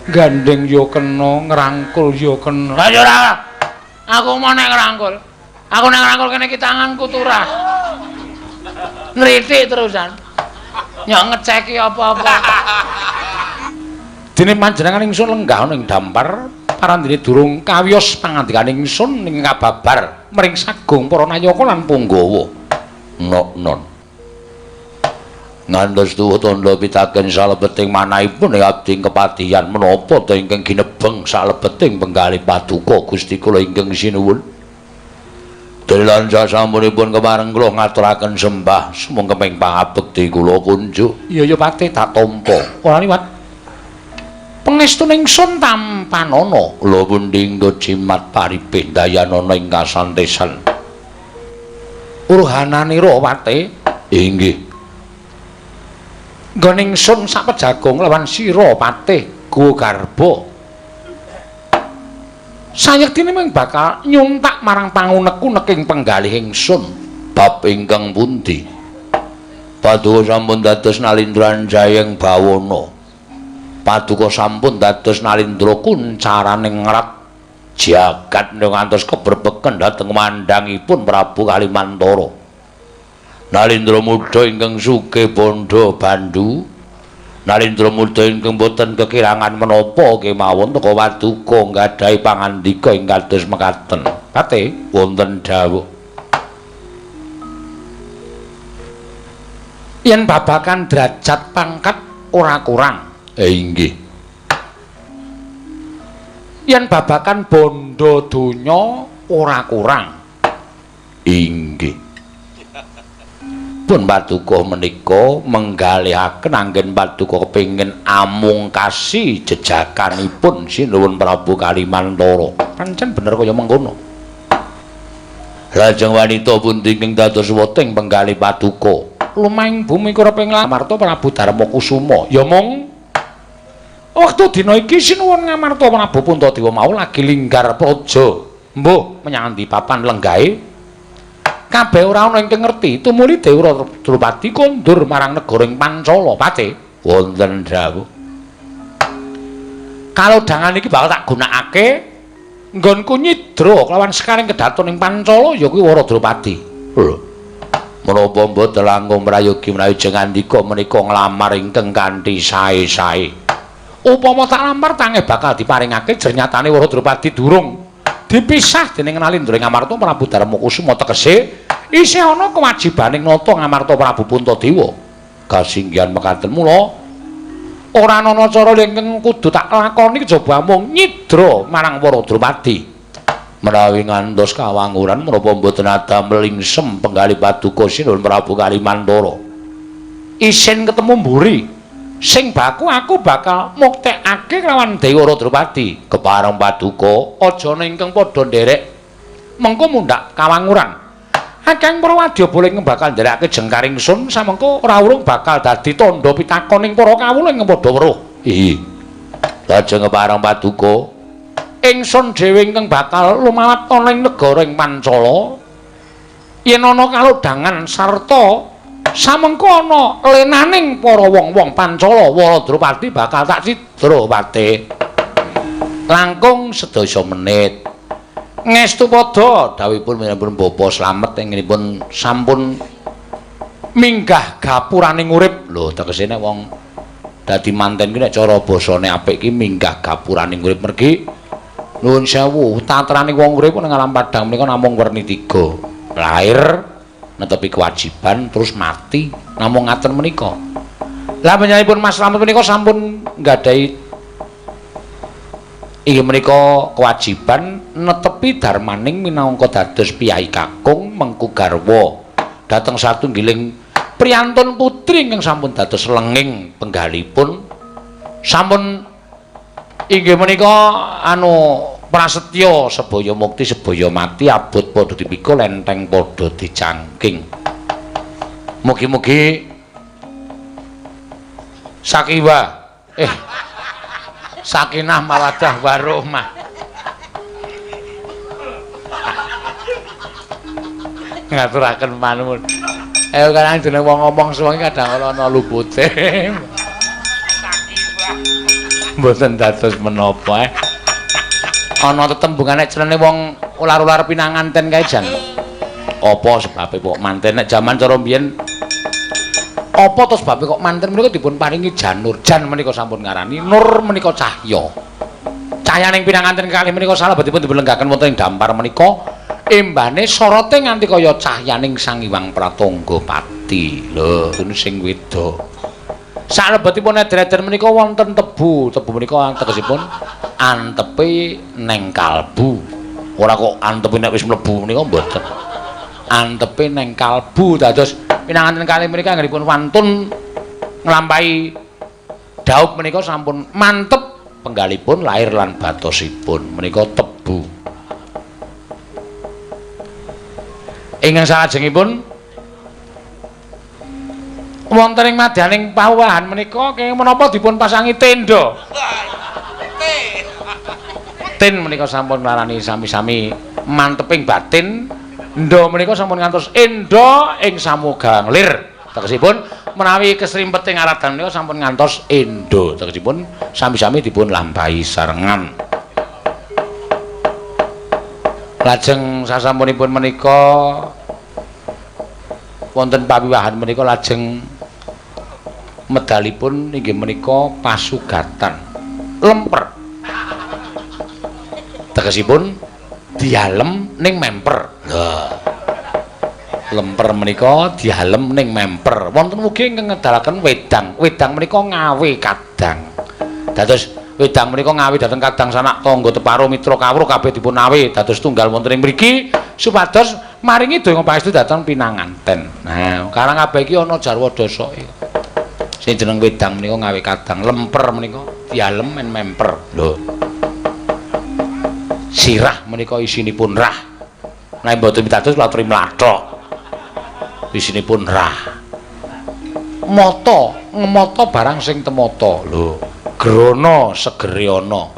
Gandeng yo kena, ngrangkul yo kena. Lah yo ora. Aku mau nek ngrangkul. Aku nek ngrangkul kene iki tanganku turah. Nritik terusan. Nyok ngeceki apa-apa. Dene panjenengan ingsun lenggah ana ing dampar parandene durung kawiyos pangandikane ingsun ing kababar mring sagung para nayaka lan punggawa. Nok-non. Ngantos tuwa tandha pitaken salebeting manahipun ing abdi kepatihan menapa ta ingkang ginebeng salebeting penggalih paduka Gusti kula ingkang sinuwun. Dene lan sasampunipun kepareng kula ngaturaken sembah sumangkeming pangabekti kula kunjuk. Iya ya Pate tak tampa. Ora liwat. Pengestune ingsun tampanana. Kula pundi nggo jimat paripih dayanana ing kasantesan. Urhananira Pate. Inggih. Nggon ingsun sak pejagung lawan sira Patih Guwa Garba. Sayektine mung bakal nyuntak marang pangunek-uneking penggalih ingsun. Bab ingkang pundi? Paduka sampun dados Nalindra Jayeng Bawana. Paduka sampun dados Nalindra kuncaraning ngrat jagat ngantos kebrebeken dhateng mandangipun Prabu Kalimantara. Nalindra muda ingkang sugih bandha bandu, Nalindra muda ingkang boten kekirangan menapa kemawon teka paduka nggadahi pangandika ing kados mekaten. Pate wonten dawuh. Yen babakan derajat pangkat ora kurang. Inggih. Yen babakan bondo donya ora kurang. Inggih. Pun paduka menika menggalihaken anggen paduka kepengin amungkasi jejakanipun sinuwun Prabu Kalimantara. Pancen bener kaya mengkono. Lajeng wanita pundi ingkang dados weting penggalih paduka? Lumahing bumi kureping Ngamarta Prabu Darma Kusuma. Ya mung wektu dina iki sinuwun Ngamarta Prabu Puntadewa mau lagi linggar praja. Mbuh menyang endi papan lenggahe? Kabeh ora ana ingkang ngerti, tumuli Dewa Drupadi kondur marang negara ing Pancala. Pate wonten dawuh. Kalodhangan iki bakal tak gunakake nggonku nyidra kelawan sekaring kedaton ing Pancala ya kuwi Wara Drupadi. Lho. Menapa mboten langkung prayogi menawi jengandika menika nglamar ingkang kanthi sae-sae. Upama tak lamar tange bakal diparingake jernyatane Wara Drupadi durung dipisah dening Nalindra Ngamarta Prabu Darma Kusuma tegese isih ana kewajibaning nata Ngamarta Prabu Puntadewa. Kasinggihan mekaten mula ora ana cara ingkang kudu tak lakoni kejaba mung nyidra marang Wara Drupadi. Menawi ngantos kawanguran menapa mboten adamel lingsem penggalih paduka sinuwun Prabu Kalimantara. Isin ketemu mburi sing baku aku bakal muktekake lawan Dewa Drupadi. Kepareng paduka aja ingkang padha nderek mengko mundhak kawanguran. Akeh para wadyabala ingkang bakal nderekake jengkar ingsun samengko ora urung bakal dadi tandha pitakoning para kawula ingkang padha weruh. Ihi. Lajeng kepareng paduka ingsun dhewe ingkang bakal lumawat ana ing negara ing Pancala. Yen ana kalodhangan sarta samengko ana lenaning para wong-wong Pancala, Wara Drupadi bakal tak cidra Pate. Langkung sedasa menit. Ngestu padha dawuhipun panjenengan Bapak Slamet ingkangipun sampun minggah gapuraning urip. Lho tegese nek wong dadi manten ki nek cara basane apik ki minggah gapuraning urip mergi nuwun sewu tatrane wong urip nang alam padhang menika namung werni tiga. Lahir netepi kewajiban terus mati namung ngaten menika. Lah panjenenganipun Mas Slamet menika sampun nggadahi inggih menika kewajiban netepi darmaning minangka dados piyai kakung mengku garwa dhateng satunggiling priyantun putri ingkang sampun dados lenging penggalipun sampun inggih menika anu Prasetya sebaya mukti sebaya mati abot padha dipikul enteng padha dicangking. Mugi-mugi sakiwa sakinah mawaddah warahmah. Ngaturaken panuwun. Ayo kadang jeneng wong ngomong suwengi kadang ana lupute. Mboten dados menapa. Ana tetembungane jenenge wong ular-ular pinanganten kae jan. Apa sebabe kok manten nek jaman cara mbiyen? Apa to sebabe kok manten menika dipun paringi janur? Jan menika sampun ngarani nur menika cahya. Cahyaning pinanganten kalih menika salebetipun dipun lenggaken wonten ing dampar menika embane sorote nganti kaya cahyaning Sang Hyang Pratangga Pati. Lho, sing wedok. Salebetipun eder-eder menika wonten tebu. Tebu menika tegesipun antepe neng kalbu. Ora kok antepe nek wis mlebu menika mboten. Antepe neng kalbu. Dados pinanganten kalih menika anggenipun wantun nglampahi daup menika sampun mantep penggalipun lahir lan batosipun menika tebu. Ingkang salajengipun wonten ing madyaning pawahan menika kenging menapa dipun pasangi tenda. Tin menika sampun nglarani sami-sami manteping batin. Ndha menika sampun ngantos enda ing samugang lir. Tegesipun menawi kesrimpet ing aradan menika sampun ngantos enda. Tegesipun sami-sami dipun lampahi sarengan. Lajeng sasampunipun menika wonten pawiwahan menika lajeng medalipun inggih menika pasugatan lemper. Tegesipun dialem ning memper. Lha lemper menika dialem ning memper. Wonten ugi ingkang ngedalaken wedang. Wedang menika ngawe kadang. Dados wedang menika ngawe dhateng kadang sanak tangga teparo mitra kawruh kabeh dipun awe dados tunggal wonten ing mriki supados maringi donga pangestu dhateng pinanganten. Nah, karang kabeh iki ana jarwa dosoke. Sing jeneng wedang menika ngawe kadang, lemper menika dialem men memper. Lho. Sirah menika isinipun rah. Nek mboten pitados kula aturi mlathok. Isinipun rah. Mata, ngemata barang sing temata. Lho, grana segere ana.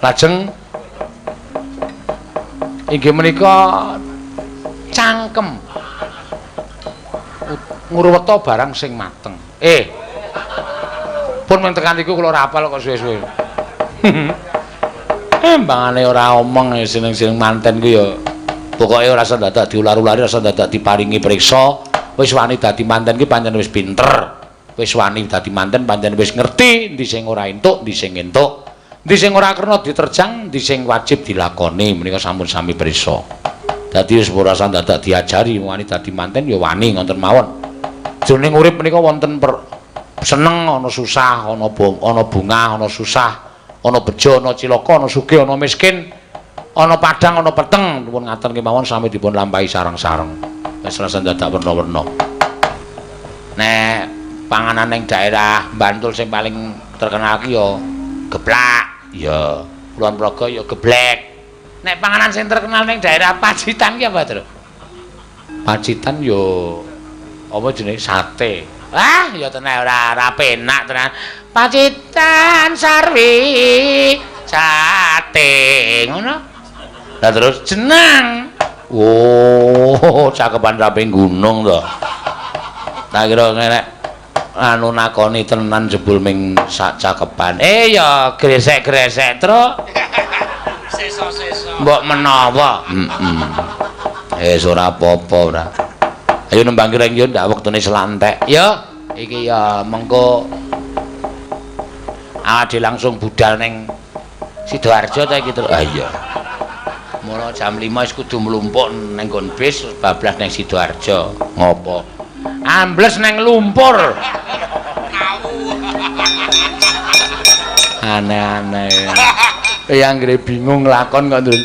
Lajeng inggih menika cangkem. Ngruweta barang sing mateng. Pun mung tekan iku kula ora hafal kok suwe-suwe. Embangane ora omong seneng-seneng manten ku ya pokoke ora usah dadak diular-ulari, ora usah dadak diparingi priksa. Wis wani dadi manten ki pancen wis pinter. Wis wani dadi manten pancen wis ngerti endi sing ora entuk, endi sing entuk. Endi sing ora krana diterjang, endi sing wajib dilakoni menika sampun sami priksa. Dadi wis ora usah dadak diajari wani dadi manten ya wani ngoten mawon. Jroning urip menika wonten seneng, ana susah, ana bungah, ana susah, ana bejo, ana cilaka, ana sugih, ana miskin, ana padhang, ana peteng. Pun ngaten kemawon sami dipun lampahi sareng-sareng. Wis rasa dadak werna-werna. Nek panganan ning daerah Bantul sing paling terkenal ki ya geplak, ya Kulon Progo ya geblek. Nek panganan sing terkenal ning daerah Pacitan ki apa, Tru? Pacitan ya apa jenenge sate. Wah, ya tenan ora penak tenan. Pacitan sarwi sate ngono. Lah terus jenang. Oh, cakepan raping gunung to. Tak kira nek anu nakoni tenan jebul ming sak cakepan. Ya gresek-gresek, Truk. Seso-seso. Mbok menawa. Heeh. Wis ora apa-apa ora. Ayo nembang kireng yo ndak wektune selantek. Ya, iki ya mengko awake langsung budal ning Sidoarjo ta iki, Truk. Ah iya. Mula jam 5 wis kudu mlumpuk ning nggon bis bablas ning Sidoarjo. Ngopo? Ambles ning lumpur. Aneh-aneh. Ya anggere bingung lakon kok ndul.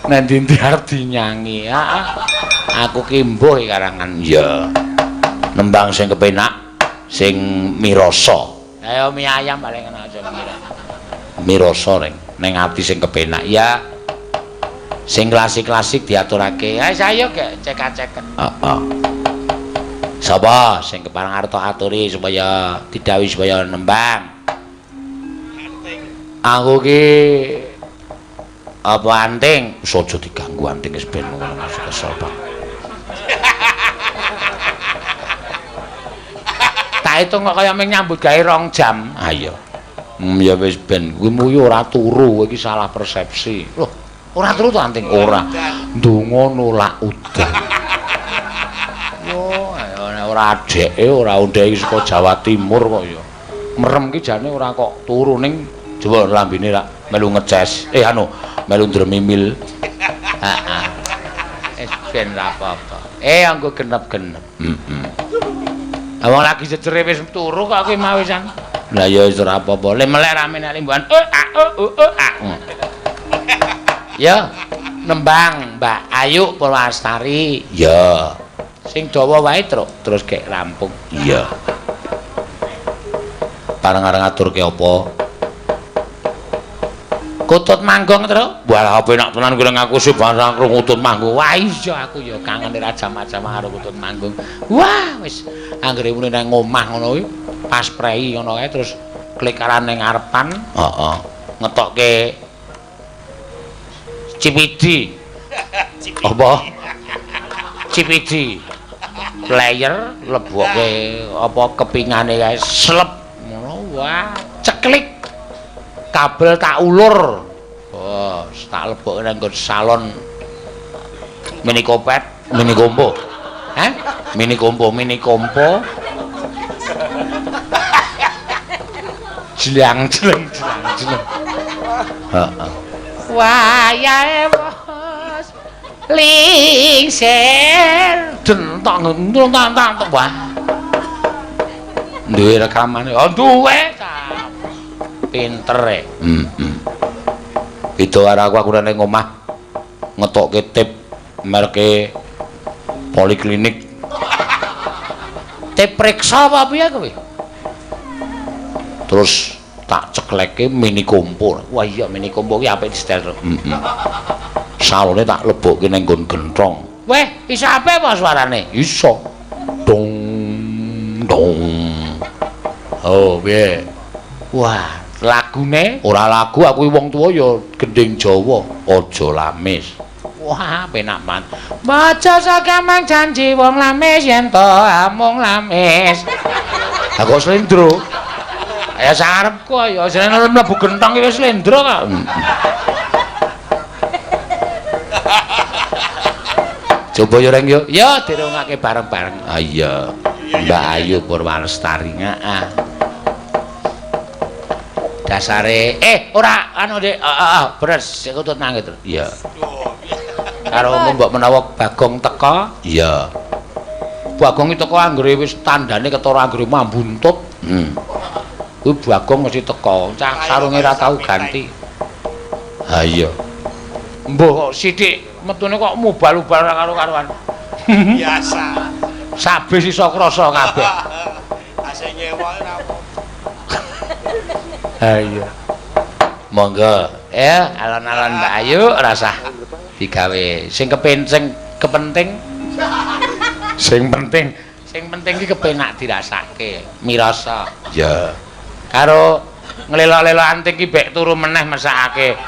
Nang ndi arep dinyangi. Heeh. Aku ki mbuh karangan. Ya. Nembang sing kepenak, sing mirasa. Ayo mie ayam paling enak aja mie. Mirasa ning ning ati sing kepenak. Ya. Sing klasik-klasik diaturake. Ayo ayo gek cek-ceken. Heeh. Sapa sing kepareng arta aturi supaya didhawuhi supaya nembang? Aku ki apa anting? Wis aja diganggu anting wis ben ngono kesel banget. Tak hitung kok kaya mung nyambut gawe 2 jam. Ha iya. Ya wis ben kuwi muyu ora turu, kowe iki salah persepsi. Loh, ora turu to anting? Ora. Ndonga nolak udan. Yo, ayo ora adeke, ora ondhe iki saka Jawa Timur kok ya. Merem ki jane ora kok turu ning coba lambene rak melu ngeces. Anu, melu ndremimil. Heeh. Wis ben ra apa-apa. Anggo genep-genep. Heeh. Wong lagi jejere wis turu kok kowe mau wisan. Lah ya wis ora apa-apa. Le melek rame nek limbuhan. A o o a. Ya, nembang Mbak Ayu Purwastari. Ya. Sing dawa wae truk terus gek rampung. Iya. Pareng-areng aturke apa? Kutut manggung, Truk. Wah, penak tenan kuwi aku sih barang krungu kutut manggung. Wah, iya aku ya kangen ra jam-jam karo kutut manggung. Wah, wis anggere muni nang omah ngono kuwi pas prei ngono kae terus klikaran ning ngarepan. Heeh. Ngetokke CPD. Apa? CPD. Player lebokke apa kepingane kae slep ngono. Wah, ceklik. Kabel tak ulur. Oh, tak lebokke nang nggon salon mini kopet, mini kompo. Hah? Mini kompo, mini kompo. Jlang jleng jlang jleng. Heeh. Wayahe bos lingsir dentang dentang dentang wah. Duwe rekamane. Oh, duwe. Pinter e. Heeh. Beda karo aku nang omah ngetokke tip merke poliklinik. Tip priksa apa piye kowe? Terus tak cekleke mini kompor. Wah iya mini kompor ki apik disetel. Heeh. Salone tak lebokke nang nggon genthong. Weh, iso apik apa suarane? Iso. Dong dong. Oh, piye? Wah, lagune ora lagu aku wong tuwa ya gending Jawa, aja lamis. Wah, penak banget. Maca sakamang janji wong lamis yen to amung lamis. Lah kok slendro? Ya sarepku ya jenenge mlebu gentong iki wis slendro kok. Coba yo Reng yo. Ya dirungake bareng-bareng. Ah iya. Mbak Ayu Purwalestari. Heeh. Dasare ora anu Dik, heeh beres sik kutut nang itu. Iya. Karo mbok menawa Bagong teka, iya. Bagong iki teka anggere wis tandane ketara anggere mambuntut. Kuwi Bagong mesti teka, cah sarunge ora tau ganti. Ha iya. Mbah kok sithik metune kok mubal-ubal ora karo-karuan. Biasa. Sabis iso krasa kabeh. Asih nyewa ora apa. Ha iya. Monggo. Ya, alon-alon Mbak Ayu rasah digawe. Sing kepen sing kepenting sing penting sing penting iki kepenak dirasake, mirasa. Ya. Karo nglelok-lelok anting ki bek turu meneh mesakake.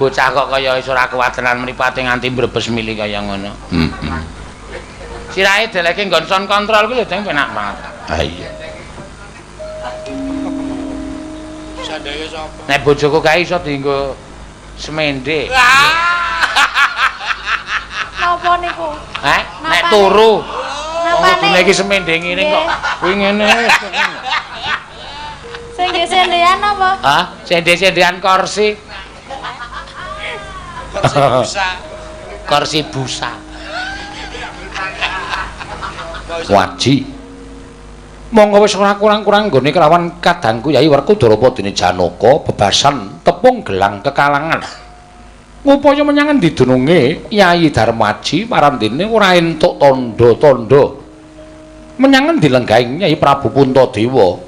Bocah kok kaya iso ora kuat tenan mripate nganti mbrebes mili kaya ngono. Heeh. Sirahe deleke nggon sound control kuwi lho Deng penak banget. Ha iya. Sandake sapa? Nek bojoku kae iso dienggo semende. Napa niku? Heh, nek turu. Wong kudune iki semende ngene kok. Kuwi ngene. Sing nggih sendean napa? Hah? Sende-sendean kursi. Kursi busa. Kursi busa. Waji. Monggo wis ora kurang-kurang nggone kelawan kadangku Yai Werkudara dene Janaka bebasan tepung gelang kekalangan. Ngupaya menyang endi dununge Yai Darmaji marandene ora entuk tandha-tandha. Menyang endi lenggahing Yai Prabu Puntadewa?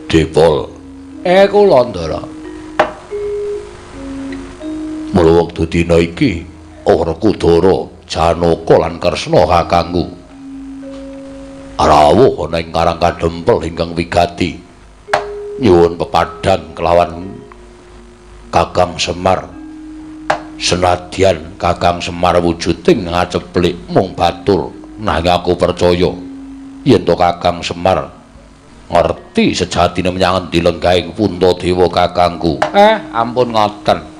Depol. Kula Ndara. Mula wektu dina iki Werkudara, Janaka lan Kresna kakangku rawuh ana ing Karang Kadempel ingkang wigati nyuwun pepadang kelawan Kakang Semar. Senadyan Kakang Semar wujuding ngaceplik mung batur, nanging aku percaya yen to Kakang Semar ngerti sejatine menyang endi lenggahing Puntadewa kakangku. Ampun ngoten.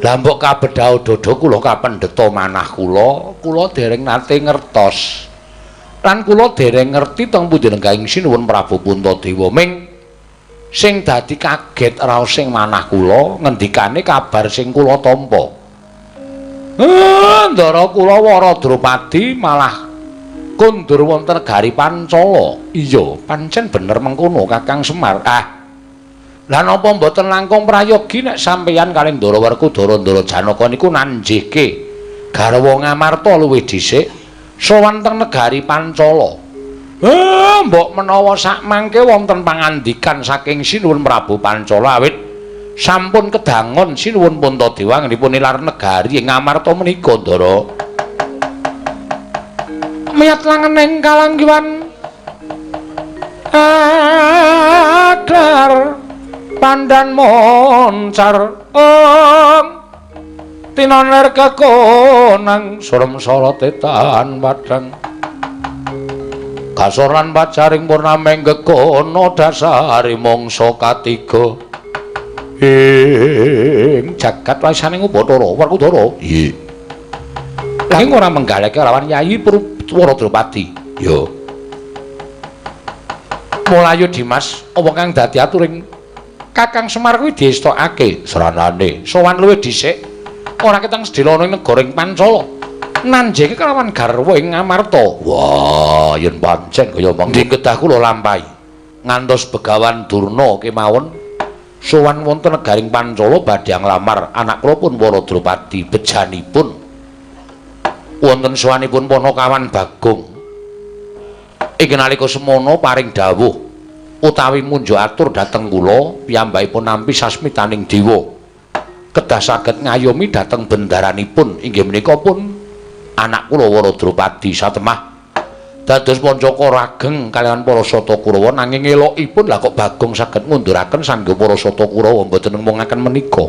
Lah mbok kabedhao dada kula kapendheta manah kula, kula dereng nate ngertos. Lan kula dereng ngerti teng pundi lenggahing Sinuwun Prabu Puntadewa. Ming sing dadi kaget raos sing manah kula ngendikane kabar sing kula tampa. Ndara kula Wara Drupadi malah kondur wonten negari Pancala. Iya, pancen bener mengkono Kakang Semar. Lah napa mboten langkung prayogi nek sampeyan kalih Ndara Werkudara Ndara Janaka niku nanjihke garwa Ngamarta luwih dhisik sowan teng negari Pancala. Mbok menawa sakmangke wonten pangandikan saking Sinuwun Prabu Pancala awit sampun kedangon Sinuwun Puntadewa anggenipun nilar negari ing Ngamarta menika, Ndara. Miyat langening kalanggiwan adar pandan moncar ong tinoner kekonang surem sorote tan padang kasoran pacaring purnameng gekono dasari mangsa katiga ing jagat wasaning Bathara Werkudara. Iya. Nanging ora menggaleke lawan Yayi Purwa Drupadi. Ya. Mulayu Dimas, apa kang dadi aturing Kakang Semar kuwi diestokake sranane sowan luwih dhisik ora ketang sedhela ana ing negara ing Pancala. Nanjeke kelawan garwa ing Ngamarta. Wah, yen pancen kaya mengko kedah kula lampahi. Ngantos Begawan Durna kemawon sowan wonten negaring Pancala badhe nglamar anak kula pun Wara Drupadi bejanipun wonten sowanipun Panakawan Bagong. Ing nalika semono paring dawuh utawi munjuk atur dhateng kula piyambakipun nampi sasmitaning dewa kedah saged ngayomi dhateng bendaranipun inggih menika pun anak kula Wara Drupadi satemah dados pancaka rageng kaliyan para Sata Kurawa. Nanging elokipun lah kok Bagong saged ngunduraken sangga para Sata Kurawa mboten nemungaken menika.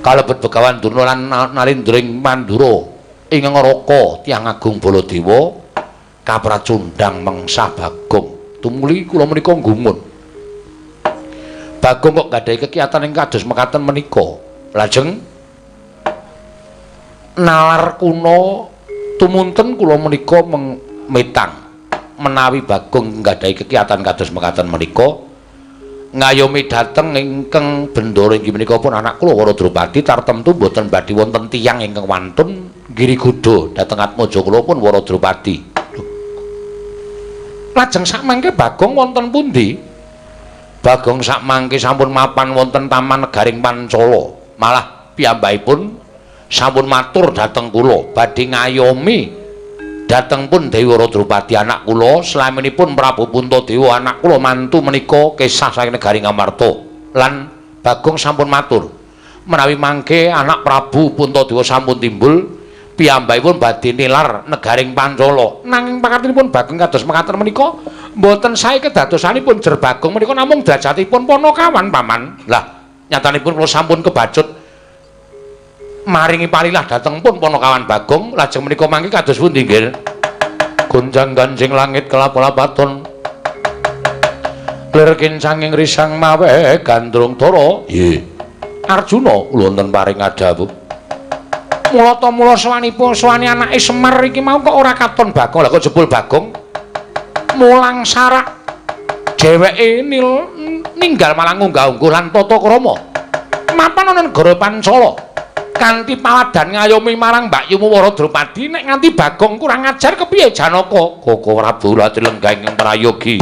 Kalebet Begawan Durna lan Nalindring Mandura ing Ngaraka tiyang agung Baladewa kapracundhang mengsah Bagong. Tumuli kula menika nggumun. Bagong kok gadhahi kekiyatan ing kados mekaten menika. Lajeng nalar kuna tumunten kula menika metang menawi Bagong gadhahi kekiyatan kados mekaten menika ngayomi dhateng ingkang bendara inggih menika pun anak kula Wara Drupadi tartemtu mboten badhe wonten tiyang ingkang wantun nggiri gudha dhateng atmaja kula pun Wara Drupadi. Lajeng sakmangke Bagong wonten pundi? Bagong sakmangke sampun mapan wonten Taman Negaring Pancala. Malah piyambakipun sampun matur dhateng kula badhe ngayomi dhateng pun Dewi Wara Drupadi anak kula slaminipun Prabu Puntadewa anak kula mantu menika kesah saking negari Ngamarta. Lan Bagong sampun matur menawi mangke anak Prabu Puntadewa sampun timbul piyambakipun badhe nilar negaring Pancala. Nanging pakartinipun Bagong kados mekaten menika mboten sae kedadosanipun jer Bagong menika namung derajatipun Panakawan paman. Lah nyatanipun kula sampun kebacut maringi palilah dhateng pun Panakawan Bagong. Lajeng menika mangke kados pundi nggih? Gonjang ganjing langit kelap-lapaton lir kincanging risang mawe gandrung dara. Nggih. Arjuna wonten paring adhawuh. Mulata mula sowanipun sowane anake Semar iki mau kok ora katon Bagong. Lah kok jebul Bagong mulang sarak dheweke ninggal malah ngunggah-ungguh lan tata krama mapan ana negara Pancala kanthi pawadan ngayomi marang mbakyumu Wara Drupadi. Nek nganti Bagong kurang ajar kepiye Janaka? Koko Prabu lati lenggah ing prayogi.